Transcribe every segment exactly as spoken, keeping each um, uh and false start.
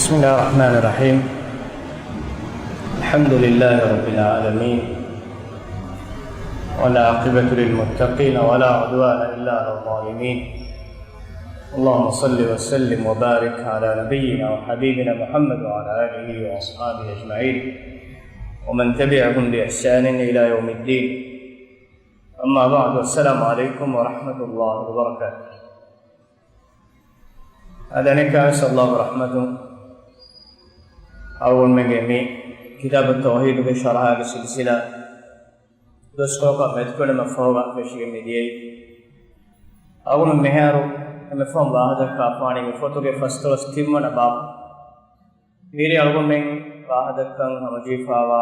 بسم الله الرحمن الرحيم. الحمد لله رب العالمين، والعاقبة للمتقين، ولا عدوان إلا على الظالمين. اللهم صل وسلم وبارك على نبينا وحبيبنا محمد وعلى آله وأصحابه أجمعين، ومن تبعهم بإحسان إلى يوم الدين. أما بعد، السلام عليكم ورحمة الله وبركاته. އަދި އަނެއްކާވެސް ﷲގެ ރަޙްމަތުން އަޅުގަނޑުމެންގެ މި ކިތާބު ތައުޙީދުގެ ޝަރަޙާގެ ސިލްސިލާ ދުވަސްކޮޅަކަށް މެދުކޮޅެއް މަތިވެފަ ފެށިގެން މިދިޔައީ. އަޅުގަނޑު މިހާރު އެންމެ ފަހުން ވާހަކަދައްކާފާނީ މި ފޮތުގެ ފަސްދޮޅަސް ތިންވަނަ ބާބު. މިރޭ އަޅުގަނޑުމެން ވާހަކަދައްކަން ހަމަޖެހިފައިވާ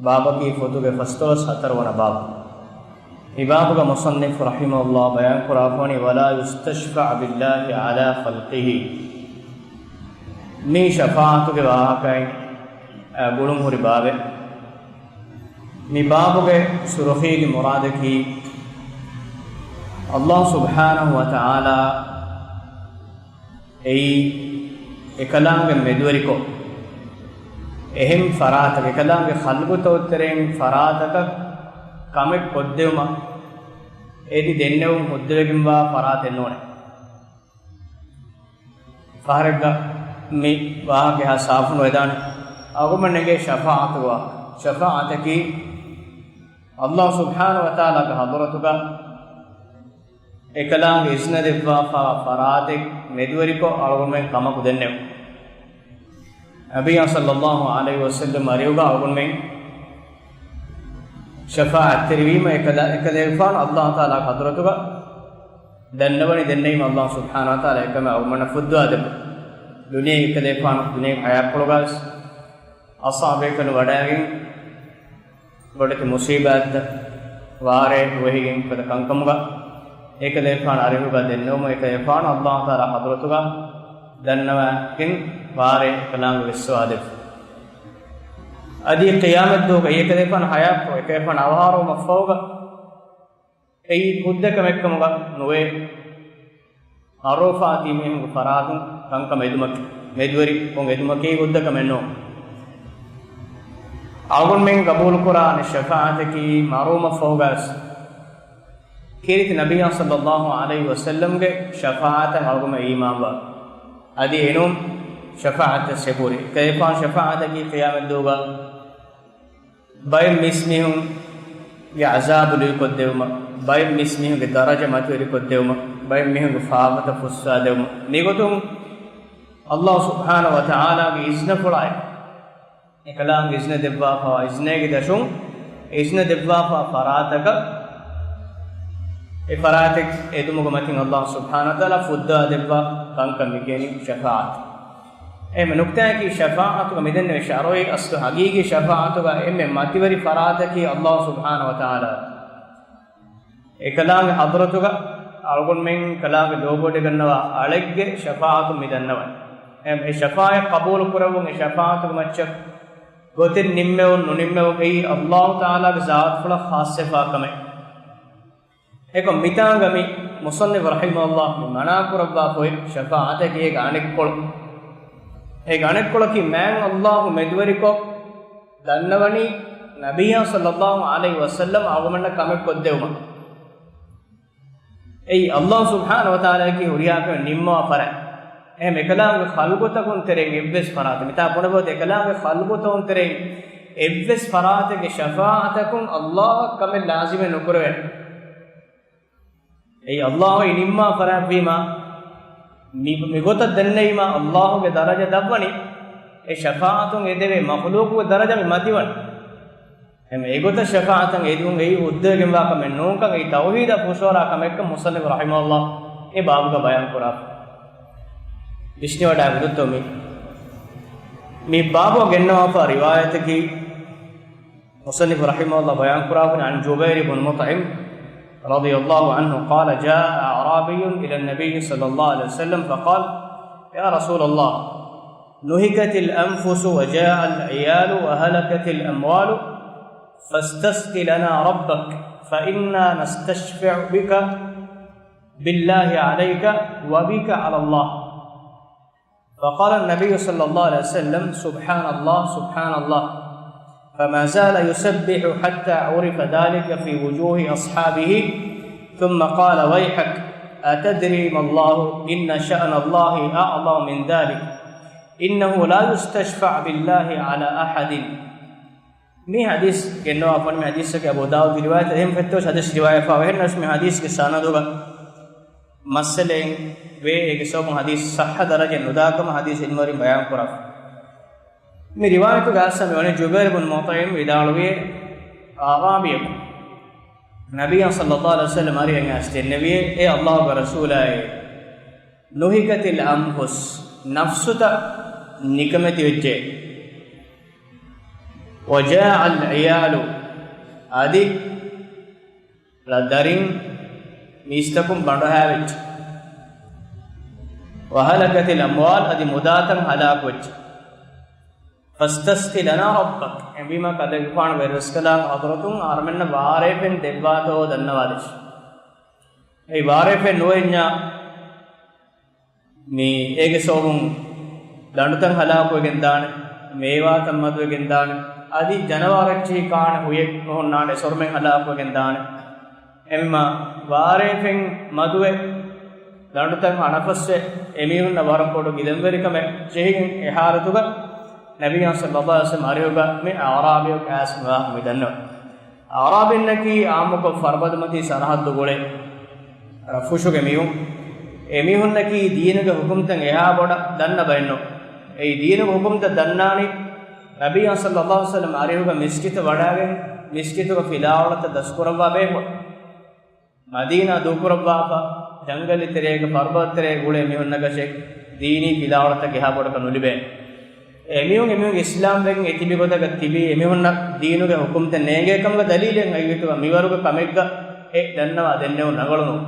ބާބަކީ ފޮތުގެ ފަސްދޮޅަސް ހަތަރުވަނަ ބާބު. މި ބާބުގަ މުޞައްނިފު ރަޙިމަހުﷲ ބަޔާންކުރާފާނީ، ولا يستشفع بالله على خلقه. މީ ޝަފާޢަތުގެ ވާހަކައިން ގުޅުން ހުރި ބާބެއް. މި ބާބުގެ ސުރުޚީގެ މުރާދަކީ، ﷲ ސުބްޙާނަހު ވަތަޢާލާ އެއީ އެކަލާނގެ މެދުވެރިކޮށް، އެހެން ފަރާތަކަށް، އެކަލާނގެ ޚަލްޤުތަކުގެ ތެރެއިން ފަރާތަކަށް ކަމެއް ކޮށްދެވުމަށް އެދި ދެންނެވުން ހުއްދަވެގެންވާ ފަރާތެއް ނޫނޭ. ފަހަރެއްގަ މި ވާހަކަ ހާ ސާފުނު ވެދާނެ. އަޅުގަނޑުމެން ނެގޭ ޝަފާޢަތުގެ ވާހަކަ. ޝަފާޢަތަކީ ﷲ ސުބްޙާނަހު ވަތަޢާލާގެ ޙަޟްރަތުގަ އެކަލާނގެ އިޒްނަ ދެއްވާފައިވާ ފަރާތެއް މެދުވެރިކޮށް އަޅުގަނޑުމެން ކަމަކު ދެންނެވުން. ނަބިއްޔާ ޞައްލައްލާހު ޢަލައިހި ވަސައްލަމް އަރިހުގަ އަޅުގަނޑުމެން ޝަފާޢަތްތެރިވީމަ، އެކަލާ، އެކަލޭގެފާނު ﷲ ތަޢާލާގެ ޙަޟްރަތުގަ ދަންނަވަނީ ދެންނެވީމަ، ﷲ ސުބްޙާނަހު ވަތަޢާލާ އެކަމެއް އަޅުގަނޑަށް ފުއްދަވާދެއްވާ. ދުނިޔޭގެ އެކަލޭގެފާނު ދުނިޔޭގެ ޙަޔާތްޕުޅުގަވެސް އަޞްޙާބުބޭކަލުން ވަޑައިގެން ބޮޑެތި މުޞީބާތްތައް، ވާރޭ ނުވެހިގެން ކުދަ ކަންކަމުގަ އެކަލޭގެފާނު އަރިހުގަ ދެންނެވުމުން އެކަލޭގެފާނު ﷲ ތަޢާލާ ޙަޟްރަތުގަ ދަންނަވައިގެން ވާރޭ އެކަލާނގެ ވެއްސަވާދެއްވި. އަދި ޤިޔާމަތްދުވަހުގަ އެކަލޭގެފާނު ޙަޔާތްކޮށް އެކަލޭގެފާނު އަވަހާރަވުމަށްފަހުގަ އެއީ ހުއްދަ ކަމެއްކަމުގަ ނުވޭ. މަރޯފާ ތިބި މީހުންގެ ފަރާތުން ކަންކަމަށް އެދުމަކީ، މެދުވެރިކޮށް އެދުމަކީ ހުއްދަ ކަމެއް ނޫން. އަޅުގަނޑުމެން ގަބޫލުކުރާނެ ޝަފާޢަތަކީ މަރުވުމަށްފަހުގަވެސް ކީރިތި ނަބިއްޔާ ޞައްލައްލާހު ޢަލައިހި ވަސައްލަމްގެ ޝަފާޢަތަށް އަޅުގަނޑުމެން އީމާންވާ. އަދި އެނޫން ޝަފާޢަތަށް އެބުރި. އެކަލޭގެފާނު ޝަފާޢަތަކީ ޤިޔާމަތްދުވަހުގަ ބައެއް މީސްމީހުންގެ ޢަޒާބު ލުއިކޮށްދެވުމަށް، ބައެއް މީސްމީހުންގެ ދަރަޖަ މަތިވެރިކޮށްދެވުމަށް، ބައެއް މީހުންގެ ފާފަތައް ފުއްސާދެވުމަށް، މިގޮތުން ﷲ ސުބްޙާނަހު ވަތަޢާލާގެ އިޒްނަފުޅާއި، އެކަލާނގެ އިޒްނަ ދެއްވާފައިވާ، އިޒްނޭގެ ދަށުން އިޒްނަ ދެއްވާފައިވާ ފަރާތަކަށް، އެ ފަރާތެއް އެދުމުގެ މަތިން ﷲ ސުބްޙާނަހު ވަތަޢާލާ ފުއްދާ ދެއްވާ ކަންކަން މި ކިޔަނީ ޝަފާޢަތު. އެހެން ނުކްތާއަކީ ޝަފާޢަތުގަ މިދެންނެވި ޝަރުޢީ އަސްލު ޙަޤީޤީ ޝަފާޢަތުގަ އެންމެ މަތިވެރި ފަރާތަކީ ﷲ ސުބްޙާނަހު ވަތަޢާލާ. އެކަލާނގެ ޙަޟްރަތުގަ އަޅުގަނޑުމެން ކަލާނގެ ލޯބިވެޑިގަންނަވާ އަޅެއްގެ ޝަފާޢަތު މި ދަންނަވަން. އެ، އެ ޝަފާޢަތް ޤަބޫލު ކުރެވުން، އެ ޝަފާޢަތުގެ މައްޗަށް ގޮތެއް ނިންމެވުން ނުނިންމެވުން އެއީ ﷲ ތަޢާލާގެ ޒާތުފުޅަށް ޚާއްޞަވެފައިވާ ކަމެއް. އެކަމް މިތާނގަ މި މުޞައްނިފު ރަޙިމަހުﷲ މި މަނާކުރައްވާފައި ޝަފާޢަތަކީ އޭގެ އަނެއްކޮޅު. އޭގެ އަނެއްކޮޅަކީ މާތް ﷲ މެދުވެރިކޮށް ދަންނަވަނީ ނަބިއްޔާ ޞައްލައްލާހު ޢަލައިހި ވަސައްލަމް އަޅުގަނޑަށް ކަމެއް ކޮށްދެވުމަށް. އެއީ ﷲ ސުބްޙާނަހު ވަތަޢާލާއަކީ ހުރިހާ ކަމެއް ނިންމަވާ ފަރާތް. އެހެން އެކަލާނގެ ޚަލްޤުތަކުން ތެރެއިން އެއްވެސް ފަރާތެއް، މިތާ ބުނެފަ އޮތީ އެކަލާނގެ ޚަލްޤުތަކުން ތެރެއިން އެއްވެސް ފަރާތެއްގެ ޝަފާޢަތަކުން ﷲ އަށް ކަމެއް ލާޒިމެއް ނުކުރެވޭނެ. އެއީ ﷲ އަށް ނިންމާ ފަރާތްވީމާ، މި، މިގޮތަށް ދެންނެވީމާ ﷲ ގެ ދަރަޖަ ދަށްވަނީ، އެ ޝަފާޢަތުން އެދެވޭ މަޚްލޫޤުގެ ދަރަޖަ މި މަތިވަނީ. އެހެން އެގޮތަށް ޝަފާޢަތަށް އެދުން އެއީ ހުއްދަވެގެންވާ ކަމެއް ނޫންކަން އެއީ ތައުޙީދާ ފުށުއަރާ ކަމެއްކަން މުޞައްނިފު ރަޙިމަހުﷲ އެ ބާބުގަ ބަޔާން ކުރާފަ. ވިސްނިވަޑައިގަތައްތޯ މި، މި ބާބު ގެންނަވާފަ ރިވާޔަތަކީ، މުޞައްނިފު ރަޙިމަހުﷲ ބަޔާން ކުރާފަ، عن جبير بن مطعم رضي الله عنه قال: جاء أعرابي إلى النبي صلى الله عليه وسلم فقال: يا رسول الله، نهكت الأنفس وجاع العيال وهلكت الأموال، فاستسق لنا ربك، فإنا نستشفع بك بالله عليك وبك على الله. فقال النبي صلى الله عليه وسلم: سبحان الله، سبحان الله. فما زال يسبح حتى عرف ذلك في وجوه أصحابه، ثم قال: ويحك، أتدري ما الله؟ إن شأن الله أعظم من ذلك. إنه لا يستشفع بالله على أحد. މި ޙަދީޘް ގެންނަވާފަ މި ޙަދީޘަކީ އަބޫ ދާވޫދު ރިވާޔަތް، އެހެން ފެއްތޯ ޙަދީޘް ރިވާޔަތް ވެފަ އެހެންނަސް މި ޙަދީޘްގެ ސަނަދުގަ މައްސަލައެއް ވޭ، އޭގެ ސަބަބުން ޙަދީޘް ޞައްޙަ ދަރަޖަ ނުދާކަމަށް ޙަދީޘް ޢިލްމުވެރިން ބަޔާން ކުރާފަ. މި ރިވާޔަތުގަ އައިސް މިވަނީ ޖުބައިރު ބުން މުޠްޢިމް ވިދާޅުވި އަޢްރާބިއަކު ނަބިއްޔާ ޞައްލައްލާހު ޢަލައިހި ވަސައްލަމް އަރިހަށް އައިސް ދެންނެވިއޭ، އޭ ﷲ ގެ ރަސޫލާއޭ، نهكت الأنفس، ނަފްސުތައް ނިކަމެތިވެއްޖެ. وجاع العيال، އަދި ދަރިން މީސްތަކުން ބަނޑުހައިވެއްޖެ. وهلكت الأموال، އަދި މުދާތައް ހަލާކުވެއްޖެ. فاستسق لنا ربك، އެހެންވީމާ ކަލޭގެފާނު ވެރިރަސްކަލާނގެ ޙަޟްރަތުން އަހަރުމެންނަށް ވާރޭފެން ދެއްވާތޯ ދަންނަވާދޭށި. އެއީ ވާރޭފެން ނުވެ އިންޏާ މި އޭގެ ސަބަބުން ދަނޑުތައް ހަލާކުވެގެން ދާނެ، މޭވާތައް މަދުވެގެން ދާނެ، އަދި ޖަނަވާރެއްޗިހި ކާނެ ހުއެއް ނުހުންނާނެ، އެސޮރުމެން ހަލާކުވެގެން ދާނެ. އެމަ ވާރޭފެން މަދުވެ ދަނޑުތައް އަނަފަސްވެ އެމީހުންނަށް ވަރަށް ބޮޑު ގިލަންވެރިކަމެއް ޖެހިގެން އެ ޙާލަތުގަ ނަބިއްޔާ ޞައްލައްލާހު ޢަލައިހި ވަސައްލަމް އަރިހުގަ މި އަޢްރާބިޔަކު އައިސް މިވާހަކަ މި ދަންނަވަނީ. އަޢްރާބީންނަކީ އާއްމުކޮށް ފަރުބަދަމަތީ ސަރަޙައްދު ގުޅޭ ރަށްފުށުގެ މީހުން. އެމީހުންނަކީ ދީނުގެ ޙުކުމްތައް އެހާ ބޮޑަށް ދަންނަ ބައެއްނޫން. އެއީ ދީނުގެ ޙުކުމްތައް ދަންނާނީ ނަބިއްޔާ ޞައްލައްލާހު ޢަލައިހި ވަސައްލަމް އަރިހުގަ މިސްކިތަށް ވަޑައިގެން މިސްކިތުގަ ފިލާވަޅުތައް ދަސްކުރައްވާ ބޭފުޅުން. މަދީނާ ދޫކުރައްވާފަ، ޖަންގަލް ތެރޭގަ، ފަރުބަދަ ތެރޭގަ ގުޅޭ މީހުންނަކަށެއް ދީނީ ފިލާވަޅުތައް އެހާ ބޮޑަކަށް ނުލިބޭނެ. އެމީހުން، އެމީހުން އިސްލާމް ވެގެން އެތިބި ގޮތަކަށް ތިބީ، އެމީހުންނަށް ދީނުގެ ޙުކުމްތައް ނޭނގޭ ކަމުގެ ދަލީލެއް އައިގެތުގަ މިވަރުގެ ކަމެއްގަ އެ ދަންނަވާ ދެންނެވުން ރަނގަޅު ނޫން.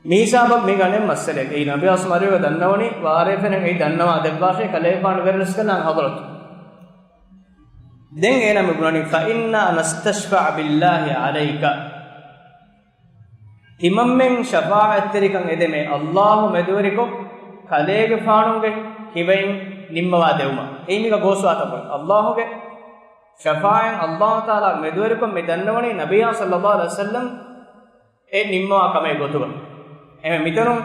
މި ހިސާބަށް މި ގަނެ މައްސަލައެއް. އެއީ ނަބިއްޔާ ޞައްލައްލާހު ޢަލައިހި ވަސައްލަމް އަރިހުގަ ދަންނަވަނީ ވާރޭފެނެއް އެއީ ދަންނަވާ ދެއްވާށޭ ކަލޭގެފާނު ވެރިރަސްކަލާނގެ ޙަޟްރަތު. ދެން އޭނާ މި ބުނަނީ، فإنا نستشفع بالله عليك. ތިމަންމެން ޝަފާޢަތްތެރިކަން އެދެމޭ ﷲ މެދުވެރިކޮށް ކަލޭގެފާނުގެ ކިބައިން ނިންމަވާ ދެވުމަށް. އެއީ މީގަ ގޯސްވާތަން ބުނީ. ﷲ ގެ ޝަފާޢަތް ﷲ ތަޢާލާ މެދުވެރިކޮށް މި ދަންނަވަނީ ނަބިއްޔާ ޞައްލައްލާހު ޢަލައިހި ވަސައްލަމް އެ ނިންމަވާ ކަމެއް ގޮތުގަ. އެހެން މިތަނުން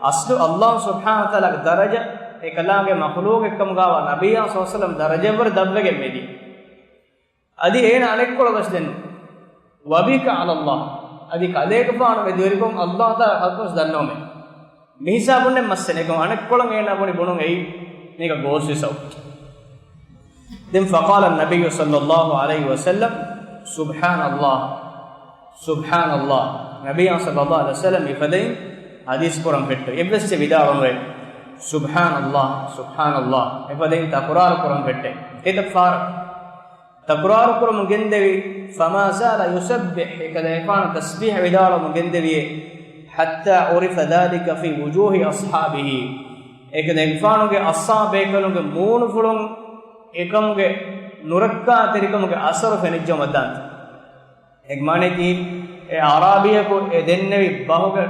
އަސްލު ﷲ ސުބްޙާނަހޫ ވަތަޢާލާގެ ދަރަޖަ އެކަލާނގެ މަޚްލޫޤެއްކަމުގައިވާ ނަބިއްޔާ ޞައްލައްލާހު ޢަލައިހި ވަސައްލަމް ދަރަޖައަށްވުރެ ދަށްވެގެން މެދި. އަދި އޭނަ އަނެއްކޮޅަށް ވެސް ދެން، وبك على الله، އަދި ކަލޭގެފާނު މެދުވެރިކޮށް ﷲ ތަޢާލާ ޙައްޤުވެސް ދަންނަވަމޭ. މިހިސާބުންނެއް މައްސަލައެއް އަނެއްކޮޅަށް އޭނާ ބުނި ބުނުން އެއީ މީގަ ގޯސްވި ސަބަބު. ދެން فقال النبي صلى الله عليه وسلم، سبحان الله، سبحان الله. ނަބިއްޔާ ޞައްލައްލާހު ޢަލައިހި ވަސައްލަމް އެފަދައިން ޙަދީޘް ކުރަން ފެއްޓެވި. އެއްވެސް ވިދާޅުވެ، سبحان الله، سبحان الله. އެފަދައިން ތަކުރާރު ކުރަން ފެއްޓެވި. އެތައް ފަހަރަށް ތަކުރާރު ކުރަމުން ގެންދެވި، فما زال يسبح، އެކަލޭގެފާނު ތަސްބީޙަ ވިދާޅުވަމުން ގެންދެވިއޭ، حتى عرف ذلك في وجوه أصحابه، އެކަލޭގެފާނުގެ އަޞްޙާބޭކަލުންގެ މޫނުފުޅުން އެކަމުގެ ނުރައްކާތެރިކަމުގެ އަސަރު ފެނިއްޖައުމަށްދާންތަ. އެގެ މާނައަކީ، އެ އަޢްރާބީއަކު އެ ދެންނެވި ބަހުގެ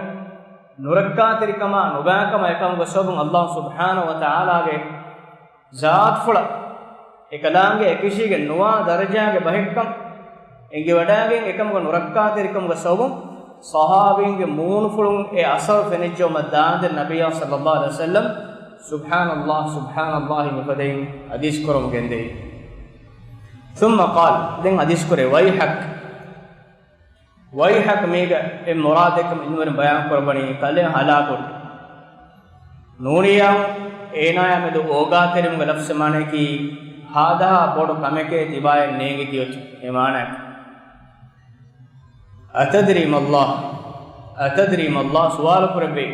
ނުރައްކާތެރިކަމާ ނުބައިކަމާ އެކަމުގެ ސަބަބުން ﷲ ސުބްޙާނަހޫ ވަތަޢާލާގެ ޒާތުފުޅަށް އެކަލާނގެ އެކަށީގެން ނުވާ ދަރަޖާގެ ބަހެއްކަން އެނގިވަޑައިގެން އެކަމުގެ ނުރައްކާތެރިކަމުގެ ސަބަބުން ޞަޙާބީންގެ މޫނުފުޅުން އެ އަސަރު ފެނިއްޖައުމަށްދާންދެން ނަބިއްޔާ ޞައްލައްލާހު ޢަލައިހި ވަސައްލަމް، سبحان الله، سبحان الله މިފަދައިން ޙަދީޘް ކުރަމުން ގެންދެވި. ثم قال، ދެން ޙަދީޘް ކުރޭ، ويحك، ويحك މީގަ އެ މުރާދެއްކަމަށް އިލްމުވެރިން ބަޔާން ކުރައްވަނީ ކަލޭ ހަލާކު. ނޫނިއްޔާ އޭނާޔާ މެދު އޯގާތެރިވުމުގެ ލަފްޒު މާނައަކީ ހާދަހާ ބޮޑު ކަމެކޭ ތިބާޔަށް ނޭނގި ދިޔޮތީ. އެ މާނައަކީ، أتدري ما الله؟ أتدري ما الله؟ ސުވާލު ކުރެއްވި،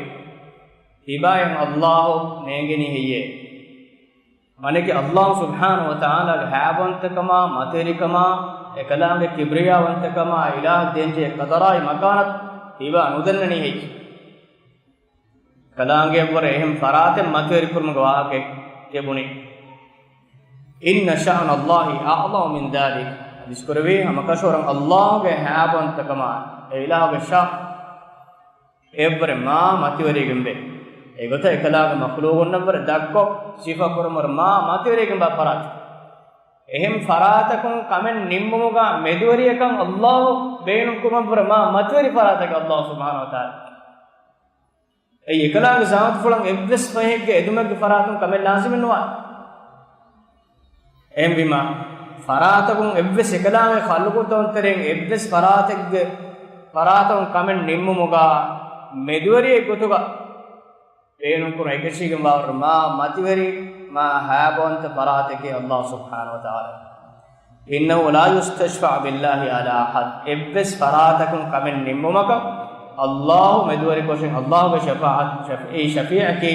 ތިބާޔަށް ﷲ ނޭނގެނީ ހެއްޔޭ؟ މާނައަކީ ﷲ ސުބްޙާނަހޫ ވަތަޢާލާގެ ހައިބަވަންތަކަމާ، މަތިވެރިކަމާ، އެކަލާނގެ ކިބްރިޔާވަންތަކަމާ، އިލާހަށް ދޭންޖެހޭ ޤަދަރާއި މަކާނަތު ތިބާ ނުދަންނަނީ ހެއްޔޭ؟ ކަލާނގެއަށްވުރެ އެހެން ފަރާތެއް މަތިވެރިކުރުމުގެ ވާހަކައެއް ބުނި. إن شأن الله أعظم من ذلك. ޙަދީޘް ކުރެއްވި ހަމަކަށަވަރުން ﷲ ގެ ހައިބަވަންތަކަމާ، އެ އިލާހުގެ ޝާ އެއަށްވުރެ މާ މަތިވެރިގެންވޭ. އެގޮތަށް އެކަލާނގެ މަޚްލޫގުންނަށްވުރެ ދަށްކޮށް ސިފަކުރުމުވެރި މާ މަތިވެރިއެއްގެ ބާ ފަރާތެއް. އެހެން ފަރާތަކުން ކަމެއް ނިންމުމުގަ މެދުވެރިއެއްކަން އައްލާހު ބޭނުންކުރުމަށްވުރެ މާ މަތިވެރި ފަރާތަކެއް އައްލާހު ސުބްޙާނަހު ވަތަޢާލާ. އެއީ އެކަލާނގެ ޒާތުފުޅަށް އެއްވެސް ފަހެއްގެ އެދުމެއްގެ ފަރާތުން ކަމެއް ލާޒިމެއް ނުވާނެ. އެހެންވީމާ، ފަރާތަކުން އެއްވެސް އެކަލާނގެ ޚަލްޤުތަކުން ތެރެއިން އެއްވެސް ފަރާތެއްގެ ފަރާތުން ކަމެއް ނިންމުމުގަ މެދުވެރިއެއް ގޮތުގަ ބޭނުންކުރުން އެކަށީގެންވާވަރު މާ މަތިވެރި، މާ ހައިބަވަންތަ ފަރާތަކީ އައްލާހު ސުބްޙާނަހު ވަތަޢާލާ. إنه لا يستشفع بالله على أحد. އެއްވެސް ފަރާތަކުން ކަމެއް ނިންމުމަކަށް އައްލާހު މެދުވެރިކޮށެއް، އައްލާހުގެ ޝަފާޢަތް، ޝަފް-، އެއީ ޝަފީޢަކީ،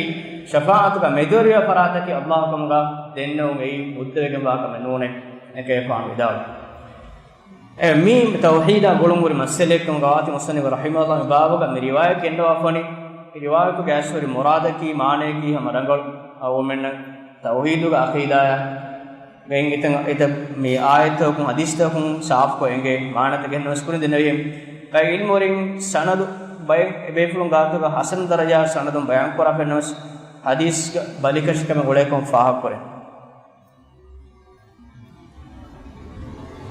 ޝަފާޢަތުގަ މެދުވެރިވާ ފަރާތަކީ އައްލާހު ކަމުގަ ދެންނެވުން އެއީ ހުއްދަވެގެންވާ ކަމެއް ނޫނޭ. އެކަލޭގެފާނު ވިދާޅުވި. އެ މީ ތައުޙީދާ ގުޅުންހުރި މައްސަލައެއްކަމުގަ ވާތީ މުޞައްނިފު ރަޙިމަހުﷲ މި ބާބުގަ މި ރިވާޔަތް ގެންނަވާފަވަނީ، މި ރިވާޔަތުގެ އަސްލު މުރާދަކީ މާނަޔަކީ ހަމަ ރަނގަޅު އަޅުގަނޑުމެންނަށް ތައުޙީދުގެ ޢަޤީދާޔާ ގެން އިތަން އެތައް މި އާޔަތްތަކުން ޙަދީޘްތަކުން ސާފުކޮށް އެނގޭ މާނަތައް ގެންނަވެސް ކުރިން ދެންނެވިހެން. އެ ޢިލްމުވެރިން ސަނަދު ބައެއް އެބޭފުޅުން ގާތުގަ ޙަސަން ދަރަޖާ ސަނަދުން ބަޔާން ކުރާ ފެންނަވެސް ޙަދީޘްގަ ބަލިކަށިކަމެއް އުޅޭކަން ފާހަގަކުރޭ.